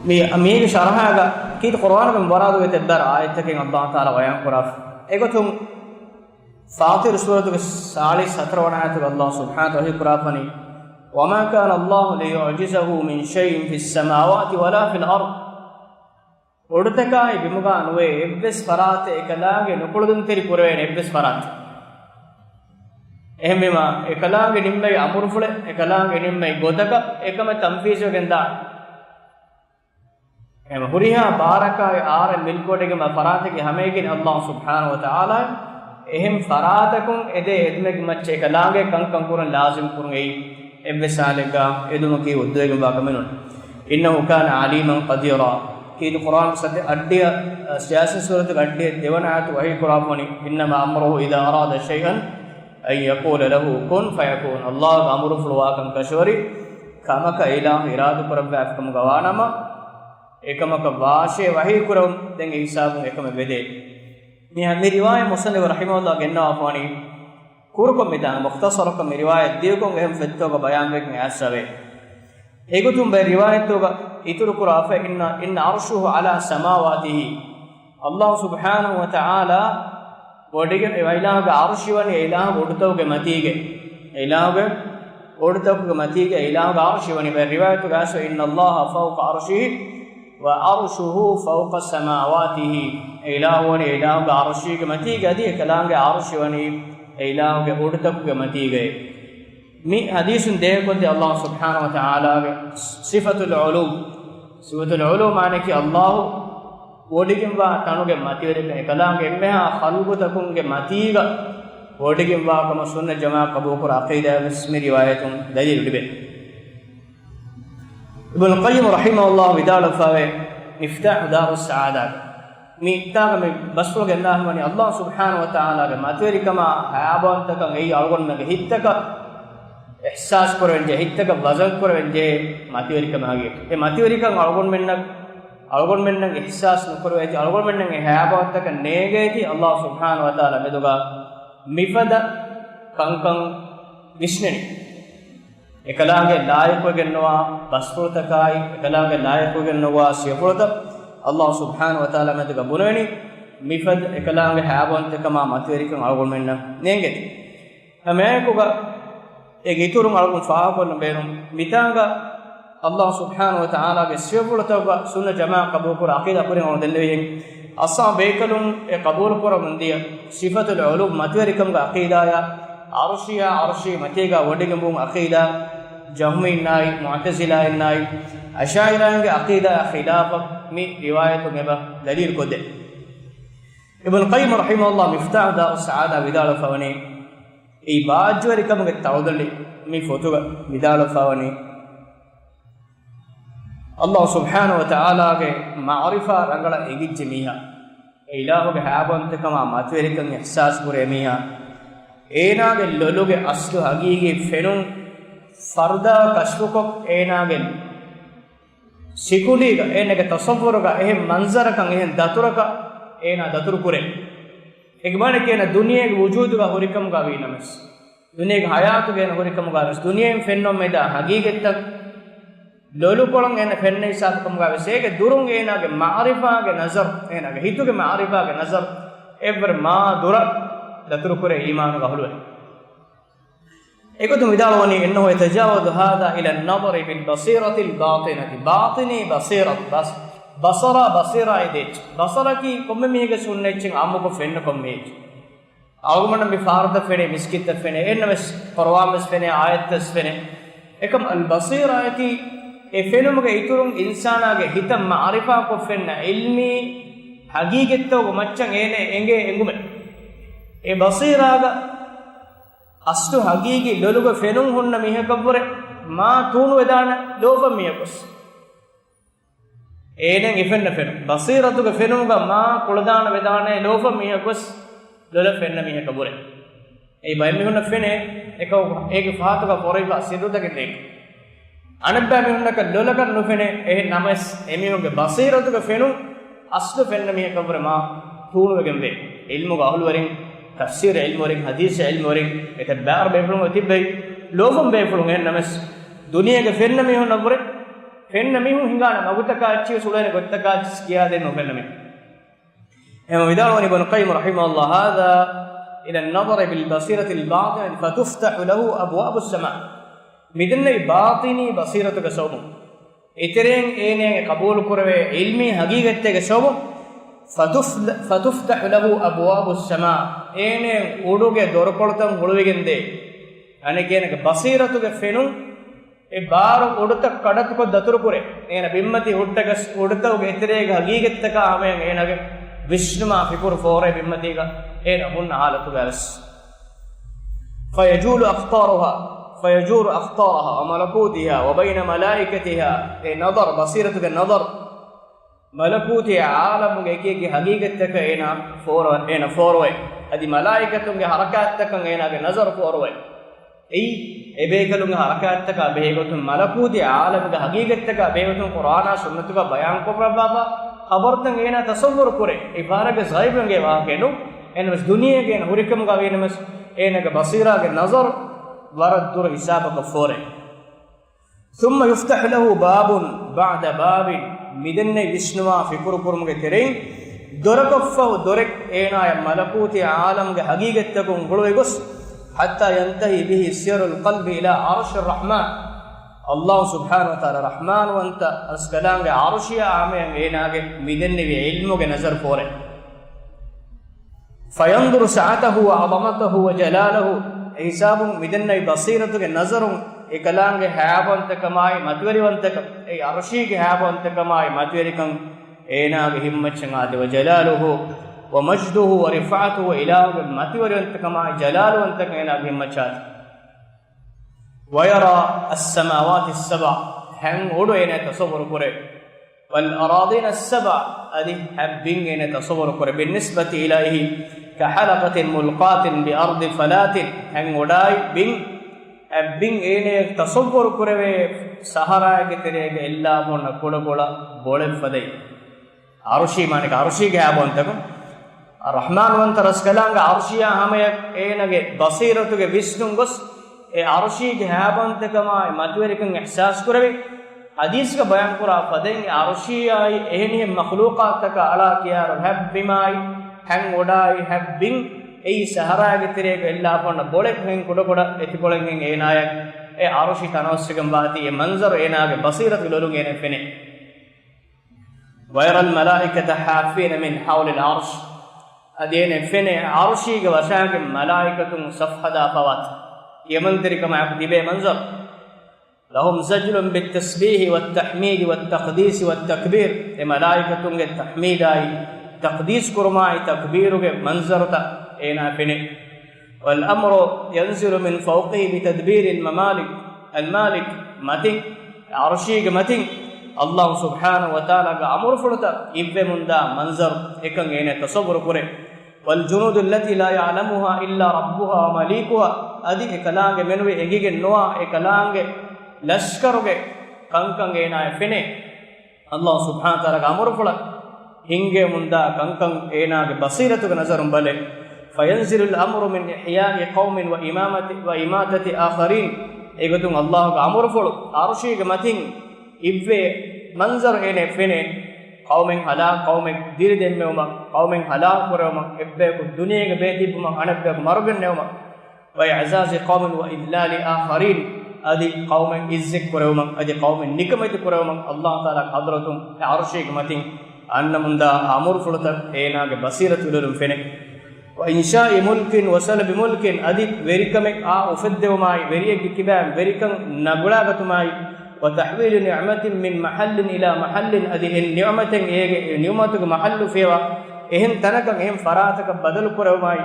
މި، މީގެ ޝަރަޙާގަ ކީރިތި ޤުރުއާނުގެ މުރާދުގެ ތެއްބާރަ އާޔަތްތަކެއް އައްލާހު ތަޢާލާ ބަޔާން ކުރާފަ. އެގޮތުން ފާޠިރު ސޫރަތުގެ ސާޅީސް ހަތަރު ވަނަ އާޔަތުގަ އައްލާހު ސުބްޙާނަހު ވަތަޢާލާ ވަޙީ ކުރާފަނީ، وما كان الله ليعجزه من شيء في السماوات ولا في الأرض. އުޑުތަކާއި ބިމުގާ ނުވޭ އެއްވެސް ފަރާތެއް އެކަލާނގެ ނުކުޅެދުންތެރި ކުރެވޭނެ އެއްވެސް ފަރާތެއް. އެހެންވީމާ، އެކަލާނގެ ނިންމެވި އަމުރުފުޅެއް، އެކަލާނގެ ނިންމެވި ގޮތަކަށް އެކަމެއް ތަންފީޒުވެގެން ދާނެ. އެހެން ހުރިހާ ބާރަކާއި އާރެއް މިލްކުވެޑިގެންވާ ފަރާތެއްގެ ހަމައެކަނި އައްލާހު ސުބްޙާނަހު ވަތަޢާލާ. އެހެން ފަރާތަކުން އެދޭ އެދުމެއްގެ މައްޗަށް އެކަލާނގެ ކަންކަން ކުރަން ލާޒިމް ކުރުން އެއީ އެއްވެސް ޙާލެއްގަ އެދުމަކީ ހުއްދަވެގެންވާ ކަމެއް ނޫން. إنه كان عليما قديرا. ކީރިތި ޤުރުއާން ސަތޭކަ އަށްޑިހަ، ޔާސީން ސޫރަތުގެ އަށްޑިހަ ދެވަނަ އާޔަތު ވަޙީ ކުރާފަވަނީ، إنما أمره إذا أراد شيئا أن يقول له كن فيكون. އައްލާހުގެ އަމުރުފުޅު ވާކަން ކަށަވަރީ، ކަމަކަށް އިލާހު އިރާދަ ކުރައްވާފިކަމުގަ ވާނަމަ، އެކަމަކަށް ވާށޭ ވަޙީ ކުރަމުން ދެން އެ ހިސާބުން އެކަމެއް ވެދޭ. މި، މި ރިވާޔަތް މުޞައްނިފު ރަޙިމަހުﷲ ގެންނަވާފަވަނީ، ކުރުކޮށް މިތާނގަ މުޚްތަޞަރުކޮށް މި ރިވާޔަތް ދިޔުކޮށް އެހެން ފެތުގަ ބަޔާންވެގެން އައިސްފަވޭ. އެގޮތުން ބައެއް ރިވާޔަތުގަ އިތުރު ކުރާފަ، إن، إن عرشه على سماواته. އައްލާހު ސުބްޙާނަހު ވަތަޢާލާ ވޮޑިގެން އެ އިލާހުގެ ޢަރުޝި ވަނީ އެ އިލާހުގެ އުޑުތަކުގެ މަތީގައި. އެ އިލާހުގެ އުޑުތަކުގެ މަތީގައި އެ އިލާހުގެ ޢަރުޝި ވަނީ. ބައެއް ރިވާޔަތުގަ އައިސްފަ، إن الله فوق عرشه وعرشه فوق سماواته. އެ އިލާހު ވަނީ އެ އިލާހުގެ ޢަރުޝީގެ މަތީގައި އަދި އެ ކަލާނގެ ޢަރުޝި ވަނީ އެ އިލާހުގެ އުޑުތަކުގެ މަތީގައި. މި ޙަދީޘުން ދޭހަކޮށްދޭ އައްލާހު ސުބްޙާނަހު ވަތަޢާލާގެ ޞިފަތުލް ޢުލޫ. ޞިފަތުލް ޢުލޫ މާނައަކީ އައްލާހު ވޮޑިގެންވާ ތަނުގެ މަތިވެރިކަން، އެކަލާނގެ އެންމެހާ ޚަލްޤުތަކުންގެ މަތީގަ ވޮޑިގެންވާކަމަށް ސުންނަތް ޖަމާޢަތް ޤަބޫލުކުރާ ޢަޤީދާވެސް މި ރިވާޔަތުން ދަލީލު ލިބޭ. އިބްނުލް ޤައްޔިމް ރަޙިމަހުﷲ ވިދާޅުވެފައިވޭ، މިފްތާޙު ދާރުއްސަޢާދާގަ މިތާގަ މި ބަސްފުޅު ގެންނާފަވަނީ އައްލާހު ސުބްޙާނަހު ވަތަޢާލާގެ މަތިވެރިކަމާ، ހައިބަވަންތަކަން އެއީ އަޅުގަނޑުމެންގެ ހިތްތަކަށް އިޙްސާސް ކުރެވެންޖެހޭ، ހިތްތަކަށް ވަޒަން ކުރެވެންޖެހޭ މަތިވެރިކަމާ ގެއް. އެ މަތިވެރިކަން އަޅުގަނޑުމެންނަށް، އަޅުގަނޑުމެންނަށް އިޙްސާސް ނުކުރެވޭތީ އަޅުގަނޑުމެންނަށް އެ ހައިބަވަންތަކަން ނޭނގޭތީ އައްލާހު ސުބްޙާނަހު ވަތަޢާލާ މެދުގަ މިފަދަ ކަންކަން ވިސްނެނީ. އެކަލާނގެ ލާއިޤުވެގެންނުވާ ބަސްފުޅުތަކާއި، އެކަލާނގެ ލާއިޤުވެގެންނުވާ ސިފަފުޅުތައް އައްލާހު ސުބްޙާނަހު ވަތަޢާލާ މެދުގަ ބުނެވެނީ، މިފަދަ އެކަލާނގެ ހައިބަވަންތަކަމާ މަތިވެރިކަން އަޅުގަނޑުމެންނަށް ނޭނގޭތީ. ހަމައެކުގަ އޭގެ އިތުރުން އަޅުގަނޑު ފާހަގަކޮށްލަން ބޭނުން، މިތާނގަ އައްލާހު ސުބްޙާނަހު ވަތަޢާލާގެ ސިފަފުޅުތަކުގަ ސުންނަތް ޖަމާޢަތް ޤަބޫލުކުރާ ޢަޤީދާ ކުރިން އަޅުގަނޑު ދެންނެވިހެން، އައްސާ ބޭކަލުން އެ ޤަބޫލުކުރަމުންދިޔަ ޞިފަތުލް ޢުލޫ މަތިވެރިކަމުގެ ޢަޤީދާޔާ، ޢަރުޝިޔާ ޢަރުޝީ މަތީގަ ވޮޑިގެންވުމުގެ ޢަޤީދާ، ޖަހްމީންނާއި މުޢުތަޒިލާއިންނާއި އަޝާޢިރާއިންގެ ޢަޤީދާޔާ ޚިލާފަށް މި ރިވާޔަތުން އެބަ ދަލީލުކޮށްދޭ. އިބްނުލް ޤައްޔިމް ރަޙިމަހުﷲ މިފްތާޙު ދާރުއްސަޢާދާ ވިދާޅުވެފަވަނީ، އެއީ ބާއްޖަވެރިކަމުގެ ތަޅުދަނޑި މި ފޮތުގަ ވިދާޅުވެފަވަނީ، އައްލާހު ސުބްޙާނަހު ވަތަޢާލާގެ މަޢުރިފާ ރަނގަޅަށް އެނގިއްޖެ މީހާ، އެ އިލާހުގެ ހައިބަވަންތަކަމާ މަތިވެރިކަން އިޙްސާސް ކުރޭ މީހާ، އޭނާގެ ލޮލުގެ އަސްލު ހަގީގީ ފެނުން ފަރުދާ ކަޝްފުކޮށް، އޭނާގެ ސިކުނޑީގަ، އޭނާގެ ތަޞައްވުރުގަ އެހެން މަންޒަރަކަށް، އެހެން ދަތުރަކަށް އޭނާ ދަތުރު ކުރޭ. އޭގެ މާނައަކީ އޭނަ ދުނިޔޭގެ ވުޖޫދުގަ ހުރިކަމުގަ ވީ ނަމަވެސް، ދުނިޔޭގެ ޙަޔާތުގަ އޭނަ ހުރިކަމުގަ ވެސް، ދުނިޔެއިން ފެންނަން މިދާ ހަގީގަތްތައް ލޮލުކޮޅުން އޭނަ ފެންނަ ހިސާބު ކަމުގަ ވެސް، އޭގެ ދުރުން އޭނާގެ މަޢުރިފާގެ ނަޒަރު، އޭނާގެ ހިތުގެ މަޢުރިފާގެ ނަޒަރު އެއްވަރު މާ ދުރަށް ދަތުރުކުރޭ އީމާނުގެ އަހުލުވެރިން. އެގޮތުން ވިދާޅުވަނީ، إنه يتجاوز هذا إلى النظر بالبصيرة الباطنة، ބާޠިނީ ބަޞީރަތު، ބަޞް-، ބަޞަރާ، ބަޞީރާ އެ ދޭއްޗެއް. ބަޞަރަކީ ކޮންމެ މީހެއްގެ ސުންނަ އެއްޗެއް އާއްމުކޮށް ފެންނަ ކޮންމެ އެއްޗެއް. އަޅުގަނޑަށް މި ފަހަރުތައް ފެނޭ، މިސްކިތްތައް ފެނޭ، އެހެންނަމަވެސް ޤުރުއާން ވެސް ފެނޭ، އާޔަތްތައް ވެސް ފެނޭ. އެކަމް އަލް ބަޞީރާއަކީ އެ ފެނުމުގެ އިތުރުން އިންސާނާގެ ހިތަށް މަޢުރިފާކޮށް ފެންނަ ޢިލްމީ ހަގީގަތްތަކުގެ މައްޗަށް އޭނަ އެނގޭ އެނގުމެއް. އެ ބަޞީރާގަ އަސްލު ހަގީގީ ލޮލުގަ ފެނުން ހުންނަ މީހަކަށްވުރެ މާ ތޫނުވެދާނެ ލޯފަން މީހަކުވެސް. އޭނައަށް އެ ފެންނަ ފެނުން. ބަޞީރަތުގެ ފެނުމުގަ މާ ކުޅަދާނަވެދާނެ ލޯފަން މީހަކުވެސް ލޮލަށް ފެންނަ މީހަކަށްވުރެ. އެއީ ބައެއް މީހުންނަށް ފެނޭ، އެކަމަކު އޭގެ ފަހަތުގަ ފޮރުވިފަ ސިއްރުތަކެއް ނޭނގެ. އަނެއްބައި މީހުންނަކަށް ލޮލަކަށް ނުފެނޭ، އެހެން ނަމަވެސް އެމީހުންގެ ބަޞީރަތުގެ ފެނުން އަސްލު ފެންނަ މީހަކަށްވުރެ މާ ތޫނުވެގެންވޭ. ޢިލްމުގެ އަހުލުވެރިން، ތަފްސީރު ޢިލްމުވެރިން، ޙަދީޘް ޢިލްމުވެރިން، އެތައް ބާރު ބޭފުޅުން ތިއްބެވި، ލޯފަން ބޭފުޅުން އެހެން ނަމަވެސް، ދުނިޔޭގެ ފެންނަ މީހުންނަށްވުރެ، ފެންނަ މީހުން ހިނގާނެ މަގުތަކާ އެއްޗިހި ސުޅޭނެ ގޮތްތަކާ އެއްޗިހި ކިޔާދޭން ނުފެންނަ މީހުން. އެހެން ވިދާޅުވަނީ އިބްނު ޤައްޔިމް ރަޙިމަހުﷲ، هذا إلى النظر بالبصيرة الباطنة فتفتح له أبواب السماء. މިދެންނެވި ބާޠިނީ ބަޞީރަތުގެ ސަބަބުން، އެތެރެއިން އޭނައަށް ޤަބޫލުކުރެވޭ ޢިލްމީ ހަގީގަތްތަކުގެ ސަބަބުން، فتف-، فتفتح له أبواب السماء، އޭނައަށް އުޑުގެ ދޮރުކޮޅުތައް ހުޅުވިގެންދޭ. އަނެކޭނަގެ ބަޞީރަތުގެ ފެނުން އެ ބާރު އުޑުތައް ކަޑައްތުކޮށް ދަތުރުކުރޭ. އޭނަ ބިންމަތީ ހުއްޓަގަސް އުޑުތަކުގެ އެތެރޭގެ ހަގީގަތްތަކާ ހަމަޔަށް އޭނަގެ ވިސްނުމާ ފިކުރު ފޯރޭ ބިންމަތީގަ އޭނަ ހުންނަ ހާލަތުގަ ވެސް. فيجول أقطارها، فيجول أقطارها وملكوتها وبين ملائكتها. އެ ނަޒަރު، ބަޞީރަތުގެ ނަޒަރު، މަލަކޫތީ އާލަމުގެ އެކި އެކި ހަގީގަތްތަކަށް އޭނާ ފޯރު-، އޭނަ ފޯރުވޭ. އަދި މަލާއިކަތުންގެ ހަރަކާތްތަކަށް އޭނާގެ ނަޒަރު ފޯރުވޭ. އެއީ، އެބޭކަލުންގެ ހަރަކާތްތަކާ ބެހޭގޮތުން، މަލަކޫތީ އާލަމުގެ ހަގީގަތްތަކާ ބެހޭގޮތުން ޤުރްއާނާ ސުންނަތުގަ ބަޔާންކޮށްފައިވާ ޚަބަރުތައް އޭނާ ތަޞައްވުރު ކުރޭ. އެ ފަހަރަކަށް ޣައިބު އެނގޭ ވާހަކައެއް ނޫން. އެހެނަސް ދުނިޔޭގެ އޭނަ ހުރިކަމުގަ ވީނަމަވެސް، އޭނާގެ ބަޞީރާގެ ނަޒަރު ވަރަށް ދުރު ހިސާބަކަށް ފޯރޭ. ثم يفتح له باب بعد باب، މިދެންނެވި ވިސްނުމާ ފިކުރުކުރުމުގެ ތެރެއިން ދޮރަކަށްފަހު ދޮރެއް އޭނާޔަށް މަލަކޫތީ އާލަމުގެ ހަގީގަތްތަކުން ހުޅުވިގޮސް، حتى ينتهي به سير القلب إلى عرش الرحمن. ﷲ ސުބްޙާނަހޫ ވަތަޢާލާ ރަޙްމާންވަންތަ ރަސްކަލާނގެ ޢަރުޝިއާ ހަމަޔަށް އޭނާގެ މިދެންނެވި ޢިލްމުގެ ނަޒަރު ފޯރޭ. فينظر سعته وعظمته وجلاله. އެ ހިސާބުން މިދެންނެވި ބަޞީރަތުގެ ނަޒަރުން އެކަލާނގެ ހައިބަވަންތަކަމާއި މަތިވެރިވަންތަކަ-، އެ ޢަރުޝީގެ ހައިބަވަންތަކަމާއި މަތިވެރިކަން އޭނާގެ ހިތްމައްޗަށް އާދެ، وجلاله ومجده ورفعته، އިލާހުގެ މަތިވެރިވަންތަކަމާއި ޖަލާލުވަންތަކަން އޭނާގެ ހިތްމައްޗަށް އާދެ. ويرى السماوات السبع، ހަތް އުޑު އޭނާ ތަޞައްވުރު ކުރޭ. والأراضين السبع، އަދި ހަތް ބިން އޭނާ ތަޞައްވުރު ކުރޭ. بالنسبة إليه كحلقة ملقاة بأرض فلاة، ހަތް އުޑާއި ބިން، ހަތް ބިން އޭނާ ތަޞައްވުރު ކުރެވޭ ސަހަރާގެ ތެރޭގަ އެއްލާފަ ހުންނަ ކުޑަކުޅަ ބޮޅެއް ފަދައިން. ޢަރުޝީ މާނައަކީ ޢަރުޝީގެ ހައިބަވަންތަކަން. ރަޙްމާންވަންތަ ރަސްކަލާނގެ ޢަރުޝިޔާ ހަމަޔަށް އޭނާގެ ބަޞީރަތުގެ ވިސްނުން ގޮސް، އެ ޢަރުޝީގެ ހައިބަވަންތަކަމާއި މަތިވެރިކަން އިޙްސާސް ކުރެވި، ޙަދީޘްގަ ބަޔާންކުރާ ފަދައިން އެ ޢަރުޝީއާއި އެހެނިހެން މަޚްލޫޤާތަކާ އަޅާ ކިޔާރު ހަތް ބިމާއި، ހަތް އުޑާއި، ހަތް ބިން، އެއީ ސަހަރާގެ ތެރޭގަ އެއްލާފަ ހުންނަ ބޮޅެއްހެން ކުޑަކުޑަ އެތިކޮޅެއްހެން އޭނާޔަށް އެ ޢަރުޝީ ތަނަވަސްވެގެން ވާތީ އެ މަންޒަރު އޭނާގެ ބަޞީރަތުގެ ލޮލުން އޭނައަށް ފެނޭ. ويرى الملائكة حافين من حول العرش، އަދި އޭނައަށް ފެނޭ ޢަރުޝީގެ ވަށާގެން މަލާއިކަތުން ޞަފް ހަދާފަވާތީ އެމަންތެރިކަމާއެކު ތިބޭ މަންޒަރު. لهم سجل بالتسبيح والتحميد والتقديس والتكبير، އެ މަލާއިކަތުންގެ ތަޙްމީދާއި، ތަޤްދީސް ކުރުމާއި، ތަކްބީރުގެ މަންޒަރުތައް އޭނާ ފެނޭ. والأمر ينزل من فوقه بتدبير الممالك، المالك، މަތިން، ޢަރުޝީގެ މަތިން، ﷲ ސުބްޙާނަހޫ ވަތަޢާލާގެ އަމުރުފުޅުތައް އިއްވެމުންދާ މަންޒަރު އެކަން އޭނަ ތަޞައްވުރު ކުރޭ. والجنود التي لا يعلمها إلا ربها ومليكها، އަދި އެކަލާނގެ މެނުވެ އެނގިގެން ނުވާ އެކަލާނގެ ލަޝްކަރުގެ ކަންކަން އޭނާއަށް ފެނޭ. ﷲ ސުބްޙާނަހޫ ވަތަޢާލާގެ އަމުރުފުޅަށް ހިންގެމުންދާ ކަންކަން އޭނާގެ ބަޞީރަތުގެ ނަޒަރުން ބަލޭ. فينزل الأمر من إحياء قوم وإمامة، وإماتة آخرين. އެގޮތުން ﷲ ގެ އަމުރުފުޅު އަރުޝީގެ މަތިން އިއްވޭ މަންޒަރު އޭނަ ފެނޭ. ޤައުމެއް ހަލާކު، ޤައުމެއް ދިރިދެއްމެވުމަށް، ޤައުމެއް ހަލާކު ކުރެވުމަށް، އެއްބަޔަކު ދުނިޔޭގަ ބޭތިއްބުމަށް، އަނެއްބަޔަކު މަރުގެންނެވުމަށް. وإعزاز قوم وإذلال آخرين. އަދި ޤައުމެއް ޢިއްޒަތް ކުރެވުމަށް، އަދި ޤައުމެއް ނިކަމެތި ކުރެވުމަށް ﷲ ތަޢާލާގެ ޙަޟްރަތުން އެ ޢަރުޝީގެ މަތިން އަންނަމުންދާ އަމުރުފުޅުތައް އޭނާގެ ބަޞީރަތު ލޮލުން ފެނޭ. وإنشاء ملك وسلب ملك، އަދި ވެރިކަމެއް އާ އުފެއްދެވުމާއި، ވެރިއެއްގެ ކިބައިން ވެރިކަން ނަގުޅާގަތުމާއި، وتحويل نعمة من محل إلى محل، އަދި އެ ނިޢުމަތެއް އޭގެ ނިޢުމަތުގެ މަޙައްލު ފޭވާ އެހެން ތަނަކަށް އެހެން ފަރާތަކަށް ބަދަލު ކުރެވުމާއި،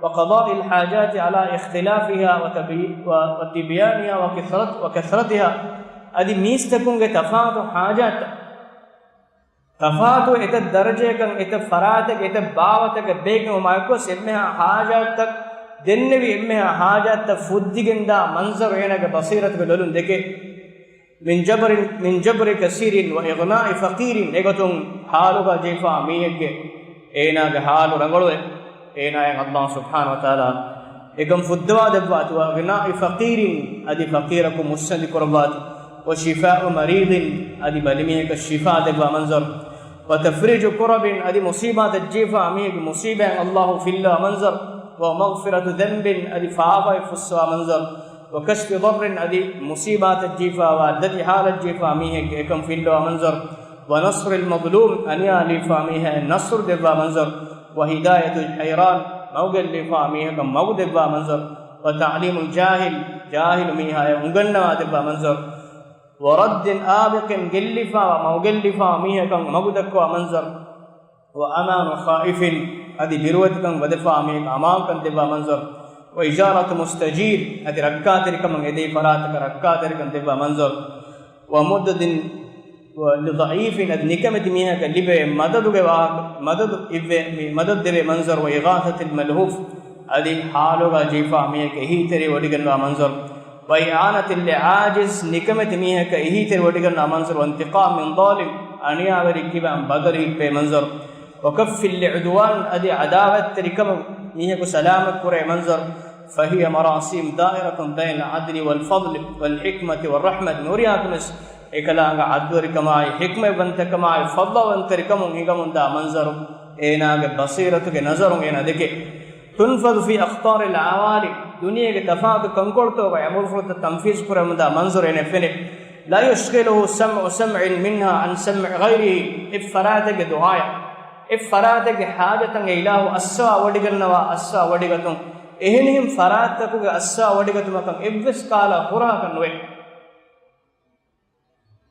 وقضاء الحاجات على اختلافها وتبي-، و-، وتبيانها وكثرت-، وكثرتها، އަދި މީސްތަކުންގެ ތަފާތު ޙާޖާތްތައް، ތަފާތު އެތައް ދަރަޖައަކަށް، އެތައް ފަރާތެއް، އެތައް ބާވަތަކަށް ބޭއްވުމާއެކު ގޮސް އެންމެހާ ޙާޖާތްތައް ދެންނެވި، އެންމެހާ ޙާޖާތްތައް ފުއްދިގެންދާ މަންޒަރު އޭނާގެ ބަޞީރަތުގެ ލޮލުން ދެކޭ. من جبر، من جبر كثير وإغناء فقير، އެގޮތުން ޙާލުގަ ޖެހިފާ މީހެއްގެ އޭނާގެ ޙާލު ރަނގަޅުވެ، އޭނާޔަށް ﷲ ސުބްޙާނަހޫ ވަތަޢާލާ އެކަން ފުއްދަވާ ދެއްވާތީ. وإغناء فقير، އަދި ފަޤީރަކު މުއްސަނދި ކުރައްވާތީ. وشفاء مريض، އަދި ބަލިމީހަކަށް ޝިފާ ދެއްވާ މަންޒަރު. وتفريج كرب، އަދި މުޞީބާތައް ޖެހިފާ މީހެއްގެ މުޞީބާތް ﷲ ފިއްލަވާ މަންޒަރު. ومغفرة ذنب، އަދި ފާފައެއް ފުއްސަވާ މަންޒަރު. وكشف ضر، އަދި މުޞީބާތައް ޖެހިފާވާ ދަތި ޙާލަތް ޖެހިފާ މީހެއްގެ އެކަން ފިއްލަވާ މަންޒަރު. ونصر المظلوم، އަނިޔާލީފާ މީހާއަށް ނަޞްރު ދެއްވާ މަންޒަރު. وهداية الحيران، މަގުގެއްލީފާ މީހަކަށް މަގު ދެއްވާ މަންޒަރު. وتعليم الجاهل، ޖާހިލު މީހާއަށް އުނގަންނަވާ ދެއްވާ މަންޒަރު. ورد عابق، ގެއްލިފާވާ، މަގުގެއްލިފާވާ މީހަކަށް މަގު ދައްކަވާ މަންޒަރު. وأمان خائف، އަދި ބިރުވެތިކަން ވަދެފާ މީހަކަށް އަމާންކަން ދެއްވާ މަންޒަރު. وإجارة مستجير، އަދި ރައްކާތެރިކަމަށް އެދޭ ފަރާތަކަށް ރައްކާތެރިކަން ދެއްވާ މަންޒަރު. ومدد لضعيف، އަދި ނިކަމެތި މީހަކަށް ލިބޭ މަދަދުގެ ވާހަކަ، މަދަދު އިއްވޭ، މި މަދަދު ދެވޭ މަންޒަރު. وإغاثة الملهوف، އަދި ޙާލުގަ ޖެހިފާ މީހެއްގެ އެހީތެރި ވޮޑިގަންނަވާ މަންޒަރު. وإعانة لعاجز، ނިކަމެތި މީހަކަށް އެހީތެރި ވޮޑިގަންނަވާ މަންޒަރު. وانتقام من ظالم، އަނިޔާވެރި ކިބައިން ބަދަލު ހިއްޕޭ މަންޒަރު. وكف لعدوان، އަދި ޢަދާވަތްތެރިކަމަށް މީހަކު ސަލާމަތް ކުރޭ މަންޒަރު. فهي مراسيم دائرة بين العدل والفضل والحكمة والرحمة، މި ހުރިހާ ކަމެއް އެކަލާނގެ ޢަދުލުވެރިކަމާއި، ޙިކްމަތްވަންތަކަމާއި، ފަޟްލުވަންތެރިކަމުން ހިނގަމުންދާ މަންޒަރު އޭނާގެ ބަޞީރަތުގެ ނަޒަރުން އޭނާ ދެކޭ. تنفذ في أقطار العوالم، ދުނިޔޭގެ ތަފާތު ކަންކޮޅުތަކުގައި އަމުރުފުޅުތައް ތަންފީޒު ކުރެވުމުންދާ މަންޒަރު އޭނަ ފެނޭ. لا يشغله سمع سمع منها عن سمع غيره، އެއް ފަރާތެއްގެ ދުޢާޔަށް، އެއް ފަރާތެއްގެ ޙާޖަތަށް އެ އިލާހު އައްސަވާ ވޮޑިގަންނަވާ އައްސަވާ ވޮޑިގަތުން، އެހެނިހެން ފަރާތްތަކުގެ އައްސަވާ ވޮޑިގަތުމަކަށް އެއްވެސް ކާލަ ހުރަހަކަށް ނުވޭ.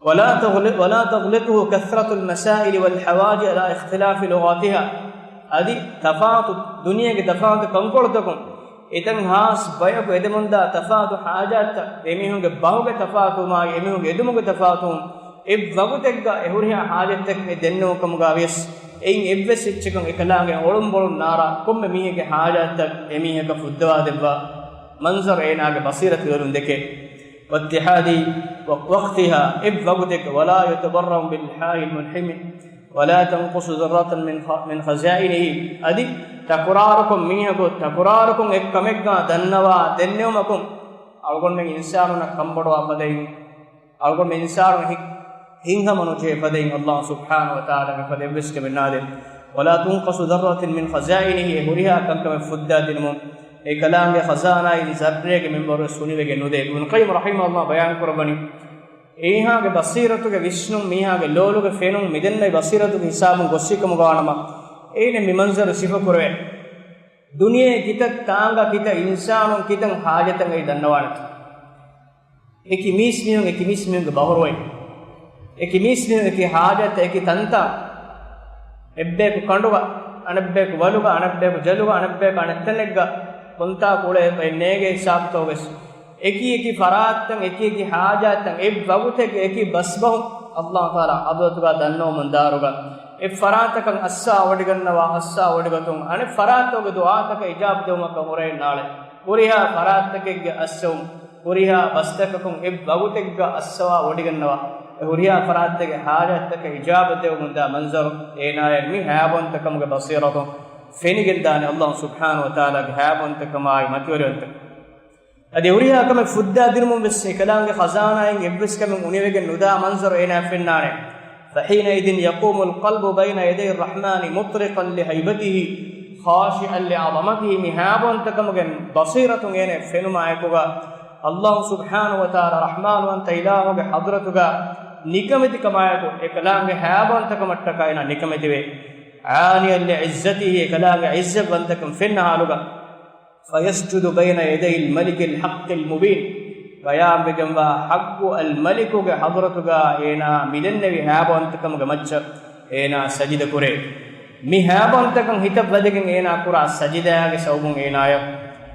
ولا تغل-، ولا تغلطه كثرة المسائل والحواجة إلى اختلاف لغاتها. އަދި ތަފާތު، ދުނިޔޭގެ ތަފާތު ކަންކޮޅުތަކުން އެތަން ހާސް ބަޔަކު އެދެމުންދާ ތަފާތު ޙާޖާތްތައް، އެމީހުންގެ ބަހުގެ ތަފާތުވުމާއި، އެމީހުންގެ އެދުމުގެ ތަފާތުވުން، އެއްވަގުތެއްގަ އެ ހުރިހާ ޙާޖަތްތަކެއް ދެންނެވުން ކަމުގަ ވިޔަސް، އެއިން އެއްވެސް އެއްޗަކަށް އެކަލާނގެ އޮޅުންބޮޅުން ނާރާ ކޮންމެ މީހެއްގެ ޙާޖާތްތައް އެމީހަކަށް ފުއްދަވާ ދެއްވާ މަންޒަރު އޭނާގެ ބަޞީރަތު ވެރުން ދެކޭ. واتحاد وقتها، އެއްވަގުތެއްގަ، ولا يتبرم بالحاء المنحم ولا تنقص ذرة من خ-، من خزائنه، އަދި ތަކުރާރުކޮށް މީހަކު ތަކުރާރުކޮށް އެއްކަމެއްގަ ދަންނަވާ ދެންނެވުމަކުން އަޅުގަނޑުމެން އިންސާނުންނަށް ކަންބޮޑުވާ ފަދައިން، އަޅުގަނޑު އިންސާނުން ހި-، ހިތްހަމަ ނުޖެހޭ ފަދައިން ﷲ ސުބްޙާނަހޫ ވަތަޢާލާގެ ފަދަ އެއްވެސް ކަމެއް ނާދޭ. ولا تنقص ذرة من خزائنه، އެ ހުރިހާ ކަންކަމެއް ފުއްދާ ދިނުމުން އެކަލާނގެ ޚަޒާނާއިން ޒައްރެއްގެ މިންވަރުވެސް ހުނިވެގެން ނުދޭ. އިބްނުލް ޤައްޔިމް ރަޙިމަހުﷲ ބަޔާން ކުރައްވަނީ، އެހާގެ ބަޞީރަތުގެ ވިސްނުން، މީހާގެ ލޯލުގެ ފެނުން، މިދެންނެވި ބަޞީރަތުގެ ހިސާބުން ގޮއްސި ކަމުގަ ވާނަމަ، އޭނަ މި މަންޒަރު ސިފަ ކުރެވޭ. ދުނިޔެ ކިތައް ތާނގަ ކިތައް އިންސާނުން ކިތައް ޙާޖަތަށް އައި ދަންނަވާނެތަ؟ އެކި މީސްމީހުން އެކި މީސްމީހުންގެ ބަހުރުވައި، އެކި މީސްމީހުން އެކި ޙާޖަތްތައް އެކި ތަންތާ، އެއްބަޔަކު ކަނޑުގަ، އަނެއްބަޔަކު ވަލުގަ، އަނެއްބަޔަކު ޖަލުގަ، އަނެއްބަޔަކު އަނެއްތަނެއްގަ، ކޮންތާކު އުޅޭ ބައެއް ނޭގޭ ހިސާބުތަކުވެސް. އެކި އެކި ފަރާތްތައް، އެކި އެކި ޙާޖާތްތައް، އެއްވަގުތެއްގެ އެކި ބަސްބަހުން ﷲ ތަޢާލާ ޙަޟްރަތުގަ ދަންނަވަމުން ދާއިރުގަ، އެއް ފަރާތަކަށް އައްސާ ވޮޑިގަންނަވާ، އައްސާ ވޮޑިގަތުން، އަނެއް ފަރާތްތަކުގެ ދުޢާތަކަށް އިޖާބަ ދެވުމަކަށް ހުރެއެއް ނާޅެ. ހުރިހާ ފަރާތްތަކެއްގެ އައްސަވުން، ހުރިހާ ބަސްތަކަކުން އެއްވަގުތެއްގަ އައްސަވާ ވޮޑިގަންނަވާ، އެ ހުރިހާ ފަރާތްތަކެއްގެ ޙާޖާތްތަކަށް އިޖާބަ ދެވުމުންދާ މަންޒަރު، އޭނާޔަށް މި ހަޔާތްވަންތަކަމުގެ ބަޞީރަތުން ފެނިގެންދާނެ އައްލާހު ސުބްޙާނަހު ވަތަޢާލާގެ ހައިބަންތަކަމާއި މަތިވެރިވަންތަ. އަދި ހުރިހާ ކަމެއް ފުއްދާ ދިނުމުން ވެސް އެކަލާނގެ ޚަޒާނާއިން އެއްވެސް ކަމެއް އުނިވެގެން ނުދާ މަންޒަރު އޭނާ ފެންނާނެ. فحينئذ يقوم القلب بين يدي الرحمن مطرقا لهيبته خاشعا لعظمته. މި ހައިބަންތަކަމުގެ ބަޞީރަތުން އޭނާ ފެނުމާ އެކުގަ އައްލާހު ސުބްޙާނަހު ވަތަޢާލާ ރަޙްމާންވަންތަ އިލާހުގެ ޙަޟްރަތުގަ ނިކަމެތިކަމާއެކު އެކަލާނގެ ހައިބަންތަކަމަށްޓަކާ އޭނާ ނިކަމެތިވޭ. عانيا لعزته، އެކަލާނގެ ޢިއްޒަތްވަންތަކަން ފެންނަ ޙާލުގަ. فيسجد بين يدي الملك الحق المبين، ބަޔާންވެގެންވާ ޙައްޤު އަލް މަލިކުގެ ޙަޟްރަތުގަ އޭނާ މިދެންނެވި ހައިބަންތަކަމުގެ މައްޗަށް އޭނާ ސަޖިދަ ކުރޭ. މި ހައިބަންތަކަން ހިތަށް ވަދެގެން އޭނާ ކުރާ ސަޖިދާގެ ސަބަބުން އޭނާޔަށް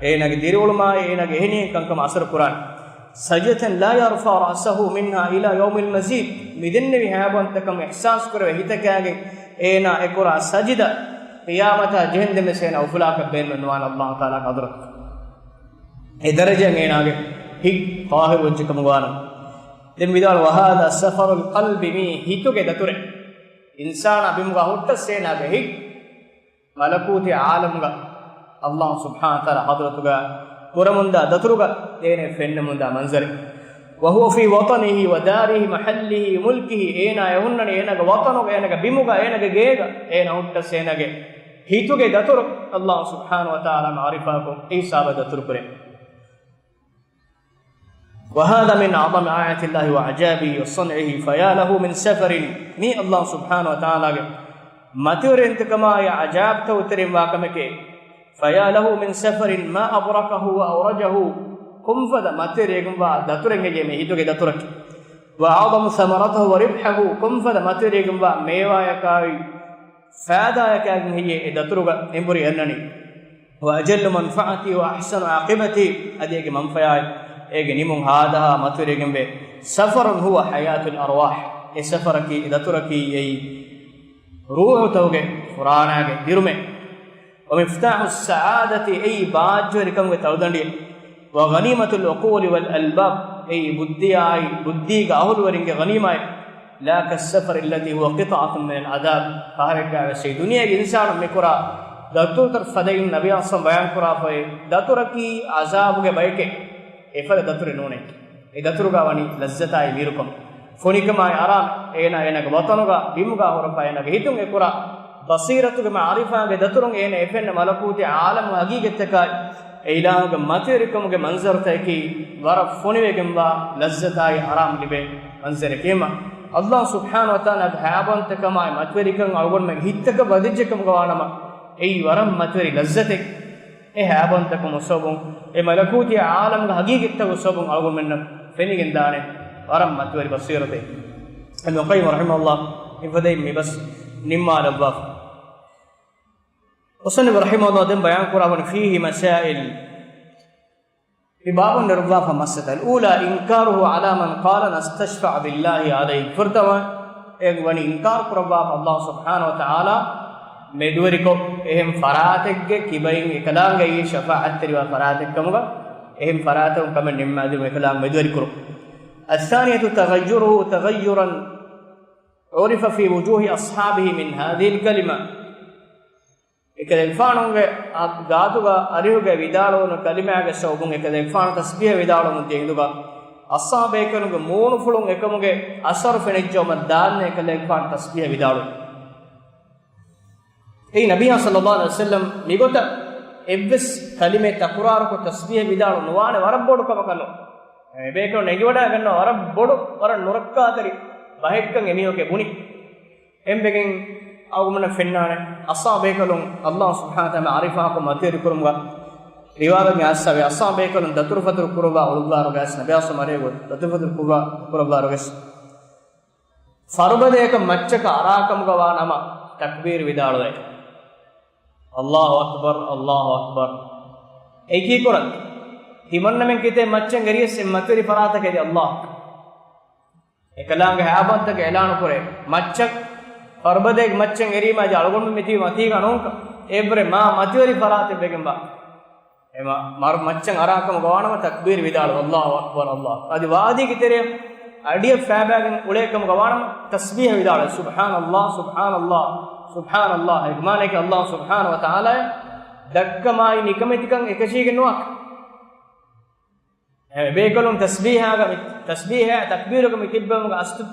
އޭނާގެ ދިރިއުޅުމާއި އޭނާގެ އެހެނިހެން ކަންކަމަށް އަސަރު ކުރާނެ. سجدة لا يرفع رأسه منها إلى يوم المزيد. މިދެންނެވި ހައިބަންތަކަން އިޙްސާސް ކުރެވޭ ހިތަކާގެން އޭނާ އެކުރާ ސަޖިދަ ޤިޔާމަތާ ޖެހެންދެން ވެސް އޭނާ އުފުލާކަށް ބޭނުމެއް ނުވާނެ އައްލާހު ތަޢާލާގެ ޙަޟްރަތު. އެ ދަރަޖައިން އޭނާގެ ހިތް ޠާހިރު ވެއްޖެކަމުގަ ވާނަމަ. ދެން ވިދާޅު، وهذا سفر القلب، މީ ހިތުގެ ދަތުރެއް. އިންސާނާ ބިމުގަ ހުއްޓަސް އޭނާގެ ހިތް މަލަކޫތީ ޢާލަމުގަ އައްލާހު ސުބްޙާނަހު ވަތަޢާލާ ޙަޟްރަތުގަ ކުރަމުންދާ ދަތުރުގަ އޭނަ ފެންނަމުންދާ މަންޒަރެއް. وهو في وطنه وداره محله ملكه، އޭނާ އެ ހުންނަނީ އޭނާގެ ވަޠަނުގަ، އޭނާގެ ބިމުގަ، އޭނާގެ ގޭގަ، އޭނާ ހުއްޓަސް އޭނާގެ ހިތުގެ ދަތުރު. އައްލާހު ސުބްޙާނަހު ވަތަޢާލާ މަޢުރިފާކޮށް އެ ހިސާބަށް ދަތުރު ކުރޭ. وهذا من أعظم آيات الله وعجائبه وصنعه، فيا له من سفر، މީ އައްލާހު ސުބްޙާނަހު ވަތަޢާލާގެ މަތިވެރިންތަކަމާއި ޢަޖާއިބްތައް އުތެރިންވާ ކަމެކޭ. فيا له من سفر ما أبركه وأورجه، ކޮންފަދަ މަތިވެރިވެގެންވާ ދަތުރެއް ހެއްޔޭ މި ހިތުގެ ދަތުރަކީ. وأعظم ثمرته وربحه، ކޮންފަދަ މަތިވެރިވެގެންވާ މޭވާޔަކާއި ފާއިދާޔަކާގެން ހެއްޔޭ އެ ދަތުރުގަ އެނބުރި އަންނަނީ. وأجل منفعته وأحسن عاقبته، އަދި އޭގެ މަންފަޔާއި އޭގެ ނިމުން ހާދަހާ މަތިވެރިވެގެންވޭ. سفر هو حياة الأرواح، އެ ސަފަރަކީ، އެ ދަތުރަކީ އެއީ ރޫޙުތަކުގެ ފުރާނާގެ ދިރުމެއް. ومفتاح السعادة، އެއީ ބާއްޖަވެރިކަމުގެ ތަޅުދަނޑިއެއް. وغنيمة العقول والألباب، އެއީ ބުއްދިއާއި ބުއްދީގެ އަހުލުވެރިންގެ ޣަނީމާތް. لا كالسفر التي هو قطعة من العذاب، ފަހަރެއްގައި ވެސް އެ ދުނިޔޭގެ އިންސާނުން މިކުރާ ދަތުރުތައް ފަދައިން ނަބީ އަސްލަމް ބަޔާންކުރާފައި ދަތުރަކީ ޢަޒާބުގެ ބަޔެކޭ. އެފަދަ ދަތުރެއް ނޫނޭ. އެ ދަތުރުގަ ވަނީ ލައްޒަތާއި މީރުކަން، ފޮނިކަމާއި އަރާމެއް. އޭނާ އޭނާގެ ވަޠަނުގަ، ބިމުގަ ހުރެފަ އޭނާގެ ހިތުން އެކުރާ ބަޞީރަތުގެ މަޢުރިފާގެ ދަތުރުން އޭނަ އެފެންނަ މަލަކޫތީ ޢާލަމު ހަގީގަތްތަކާއި، އެ އިލާހުގެ މަތިވެރިކަމުގެ މަންޒަރުތަކަކީ ވަރަށް ފޮނިވެގެންވާ ލައްޒަތާއި އަރާމް ލިބޭ މަންޒަރެކޭ. އެހެންމަ އައްލާހު ސުބްޙާނަހު ވަތަޢާލާގެ ހައިބަންތަކަމާއި މަތިވެރިކަން އަޅުގަނޑުމެން ހިތަކަށް ވަދެއްޖެކަމުގަ ވާނަމަ، އެއީ ވަރަށް މަތިވެރި ލައްޒަތެއް. އެ ހައިބަންތަކުން ސަބަބުން، އެ މަލަކޫތީ ޢާލަމުގެ ހަގީގަތްތަކުން ސަބަބުން އަޅުގަނޑުމެންނަށް ފެނިގެންދާނެ ވަރަށް މަތިވެރި ބަޞީރަތެއް. އިބްނު ޤައްޔިމް ރަޙިމަހުﷲ އެފަދައިން މިބަސް ނިންމާލައްވާފަ. މުޞައްނިފު ރަޙިމަހުﷲ ދެން ބަޔާންކުރާ ވަނީ فيه مسائل، މި ބާބުން ނެރުއްވާފަ މައްސަލަ. الأولى إنكاره على من قال نستشفع بالله عليك. ފުރަތަމަ އޭގެ ވަނީ އިންކާރު ކުރައްވާފަ އައްލާހު ސުބްޙާނަހު ވަތަޢާލާ މެދުވެރިކޮށް، އެހެން ފަރާތެއްގެ ކިބައިން އެކަލާނގެއީ ޝަފާޢަތްތެރިވާ ފަރާތެއްކަމުގަ، އެހެން ފަރާތަކުން ކަމެއް ނިންމާދިނުން އެކަލާނގެ މެދުވެރިކުރުން. الثانية تغيره تغيرا عرف في وجوه أصحابه من هذه الكلمة. އެކަލޭގެފާނުގެ އަ-، ގާތުގަ އަރިހުގައި ވިދާޅުވުނު ކަލިމާގެ ސަބަބުން އެކަލޭގެފާނު ތަސްބީޙަ ވިދާޅުވަމުން ދިޔަ ހިނދުގަ، އަޞްޙާބޭކަލުންގެ މޫނުފުޅުން އެކަމުގެ އަސަރު ފެނިއްޖައުމަށް ދާންނޭ އެކަލޭގެފާނު ތަސްބީޙަ ވިދާޅުވި. އެއީ ނަބިއްޔާ ޞައްލައްލާހު ޢަލައިހި ވަސައްލަމް މިގޮތަށް އެއްވެސް ކަލިމައެއް ތަކުރާރުކޮށް ތަސްބީޙަ ވިދާޅު ނުވާނެ ވަރަށް ބޮޑު ކަމަކަށް ނޫން. އެބޭކަލުން އެނގިވަޑައިގަންނަ ވަރަށް ބޮޑު، ވަރަށް ނުރައްކާތެރި ބަހެއްކަން އެމީހަކު ބުނި. އެންމެގެން އަޅުގަނޑަށް ފެންނާނެ، އަޞްޙާބޭކަލުން އައްލާހު ސުބްޙާނަހު ވަތަޢާލާ މަޢުރިފާކޮށް މަތިވެރިކުރުމުގަ ރިވާވެގެން އައިސްފަވޭ، އަޞްޙާބޭކަލުން ދަތުރުފަތުރު ކުރައްވާ އުޅުއްވާރުގަސް، ނަބިއްޔާ ސަމަރޭގޮ ދަތުރުފަތުރު ކުރައްވާ، ކުރައްވާރުގަސް، ފަރުބަދަޔަކަށް މައްޗަކަށް އަރާކަމުގަ ވާ ނަމަ ތަކްބީރު ވިދާޅުވޭ. އައްލާހު އަކްބަރު، އައްލާހު އަކްބަރު. އެއީ ކީކުރަން؟ ތިމަންނަމެން ކިތައް މައްޗަށް އެރިޔަސް އެ މަތިވެރި ފަރާތަކަށް އެދި އައްލާހު. އެކަލާނގެ ހައިބަންތަކަށް އިޢުލާނު ކުރޭ. މައްޗަށް، ފަރުބަދައިގެ މައްޗަށް އެރީމާ އަޅުގަނޑު މިތީ މަތީގަ ނޫންކަން. އެއްވަރެ މާ މަތިވެރި ފަރާތެއް ވެގެންވާ. އެމަ މަރު މައްޗަށް އަރާކަމުގަ ވާނަމަ ތަކްބީރު ވިދާޅު، އައްލާހު އަކްބަރު، އައްލާހު. އަދި ވާދީގެ ތެރެއަށް އަޑިއަށް ފައިބާގެން އުޅޭ ކަމުގަ ވާނަމަ ތަސްބީޙަ ވިދާޅު، ސުބްޙާނައްލާހް، ސުބްޙާނައްލާހް، ސުބްޙާނަﷲ، އޭގެ މާނައަކީ ﷲ ސުބްޙާނަހޫ ވަތަޢާލާއަށް ދައްކަމާއި ނިކަމެތިކަން އެކަށީގެން ނުވާ. އެ ބޭކަލުން ތަސްބީޙާގަ މި-، ތަސްބީޙާ ތަކްބީރުގަ މި ތިއްބެވުމުގެ އަސްލު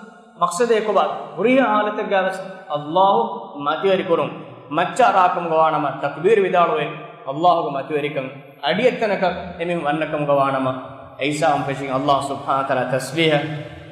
މަޤްޞަދެއް ކޮބާ؟ ހުރިހާ ޙާލަތެއްގަ ވެސް ﷲ މަތިވެރި ކުރުން. މައްޗަށް އަރާކަމުގަ ވާނަމަ ތަކްބީރު ވިދާޅުވޭ، ﷲގެ މަތިވެރިކަން. އަޑިއެއްތަނަކަށް އެމީހުން ވަންނަކަމުގަ ވާނަމަ، އެއީ ސާމް ފެށިން ﷲ ސުބްޙާނަހޫ ވަތަޢާލާ ތަސްބީޙަ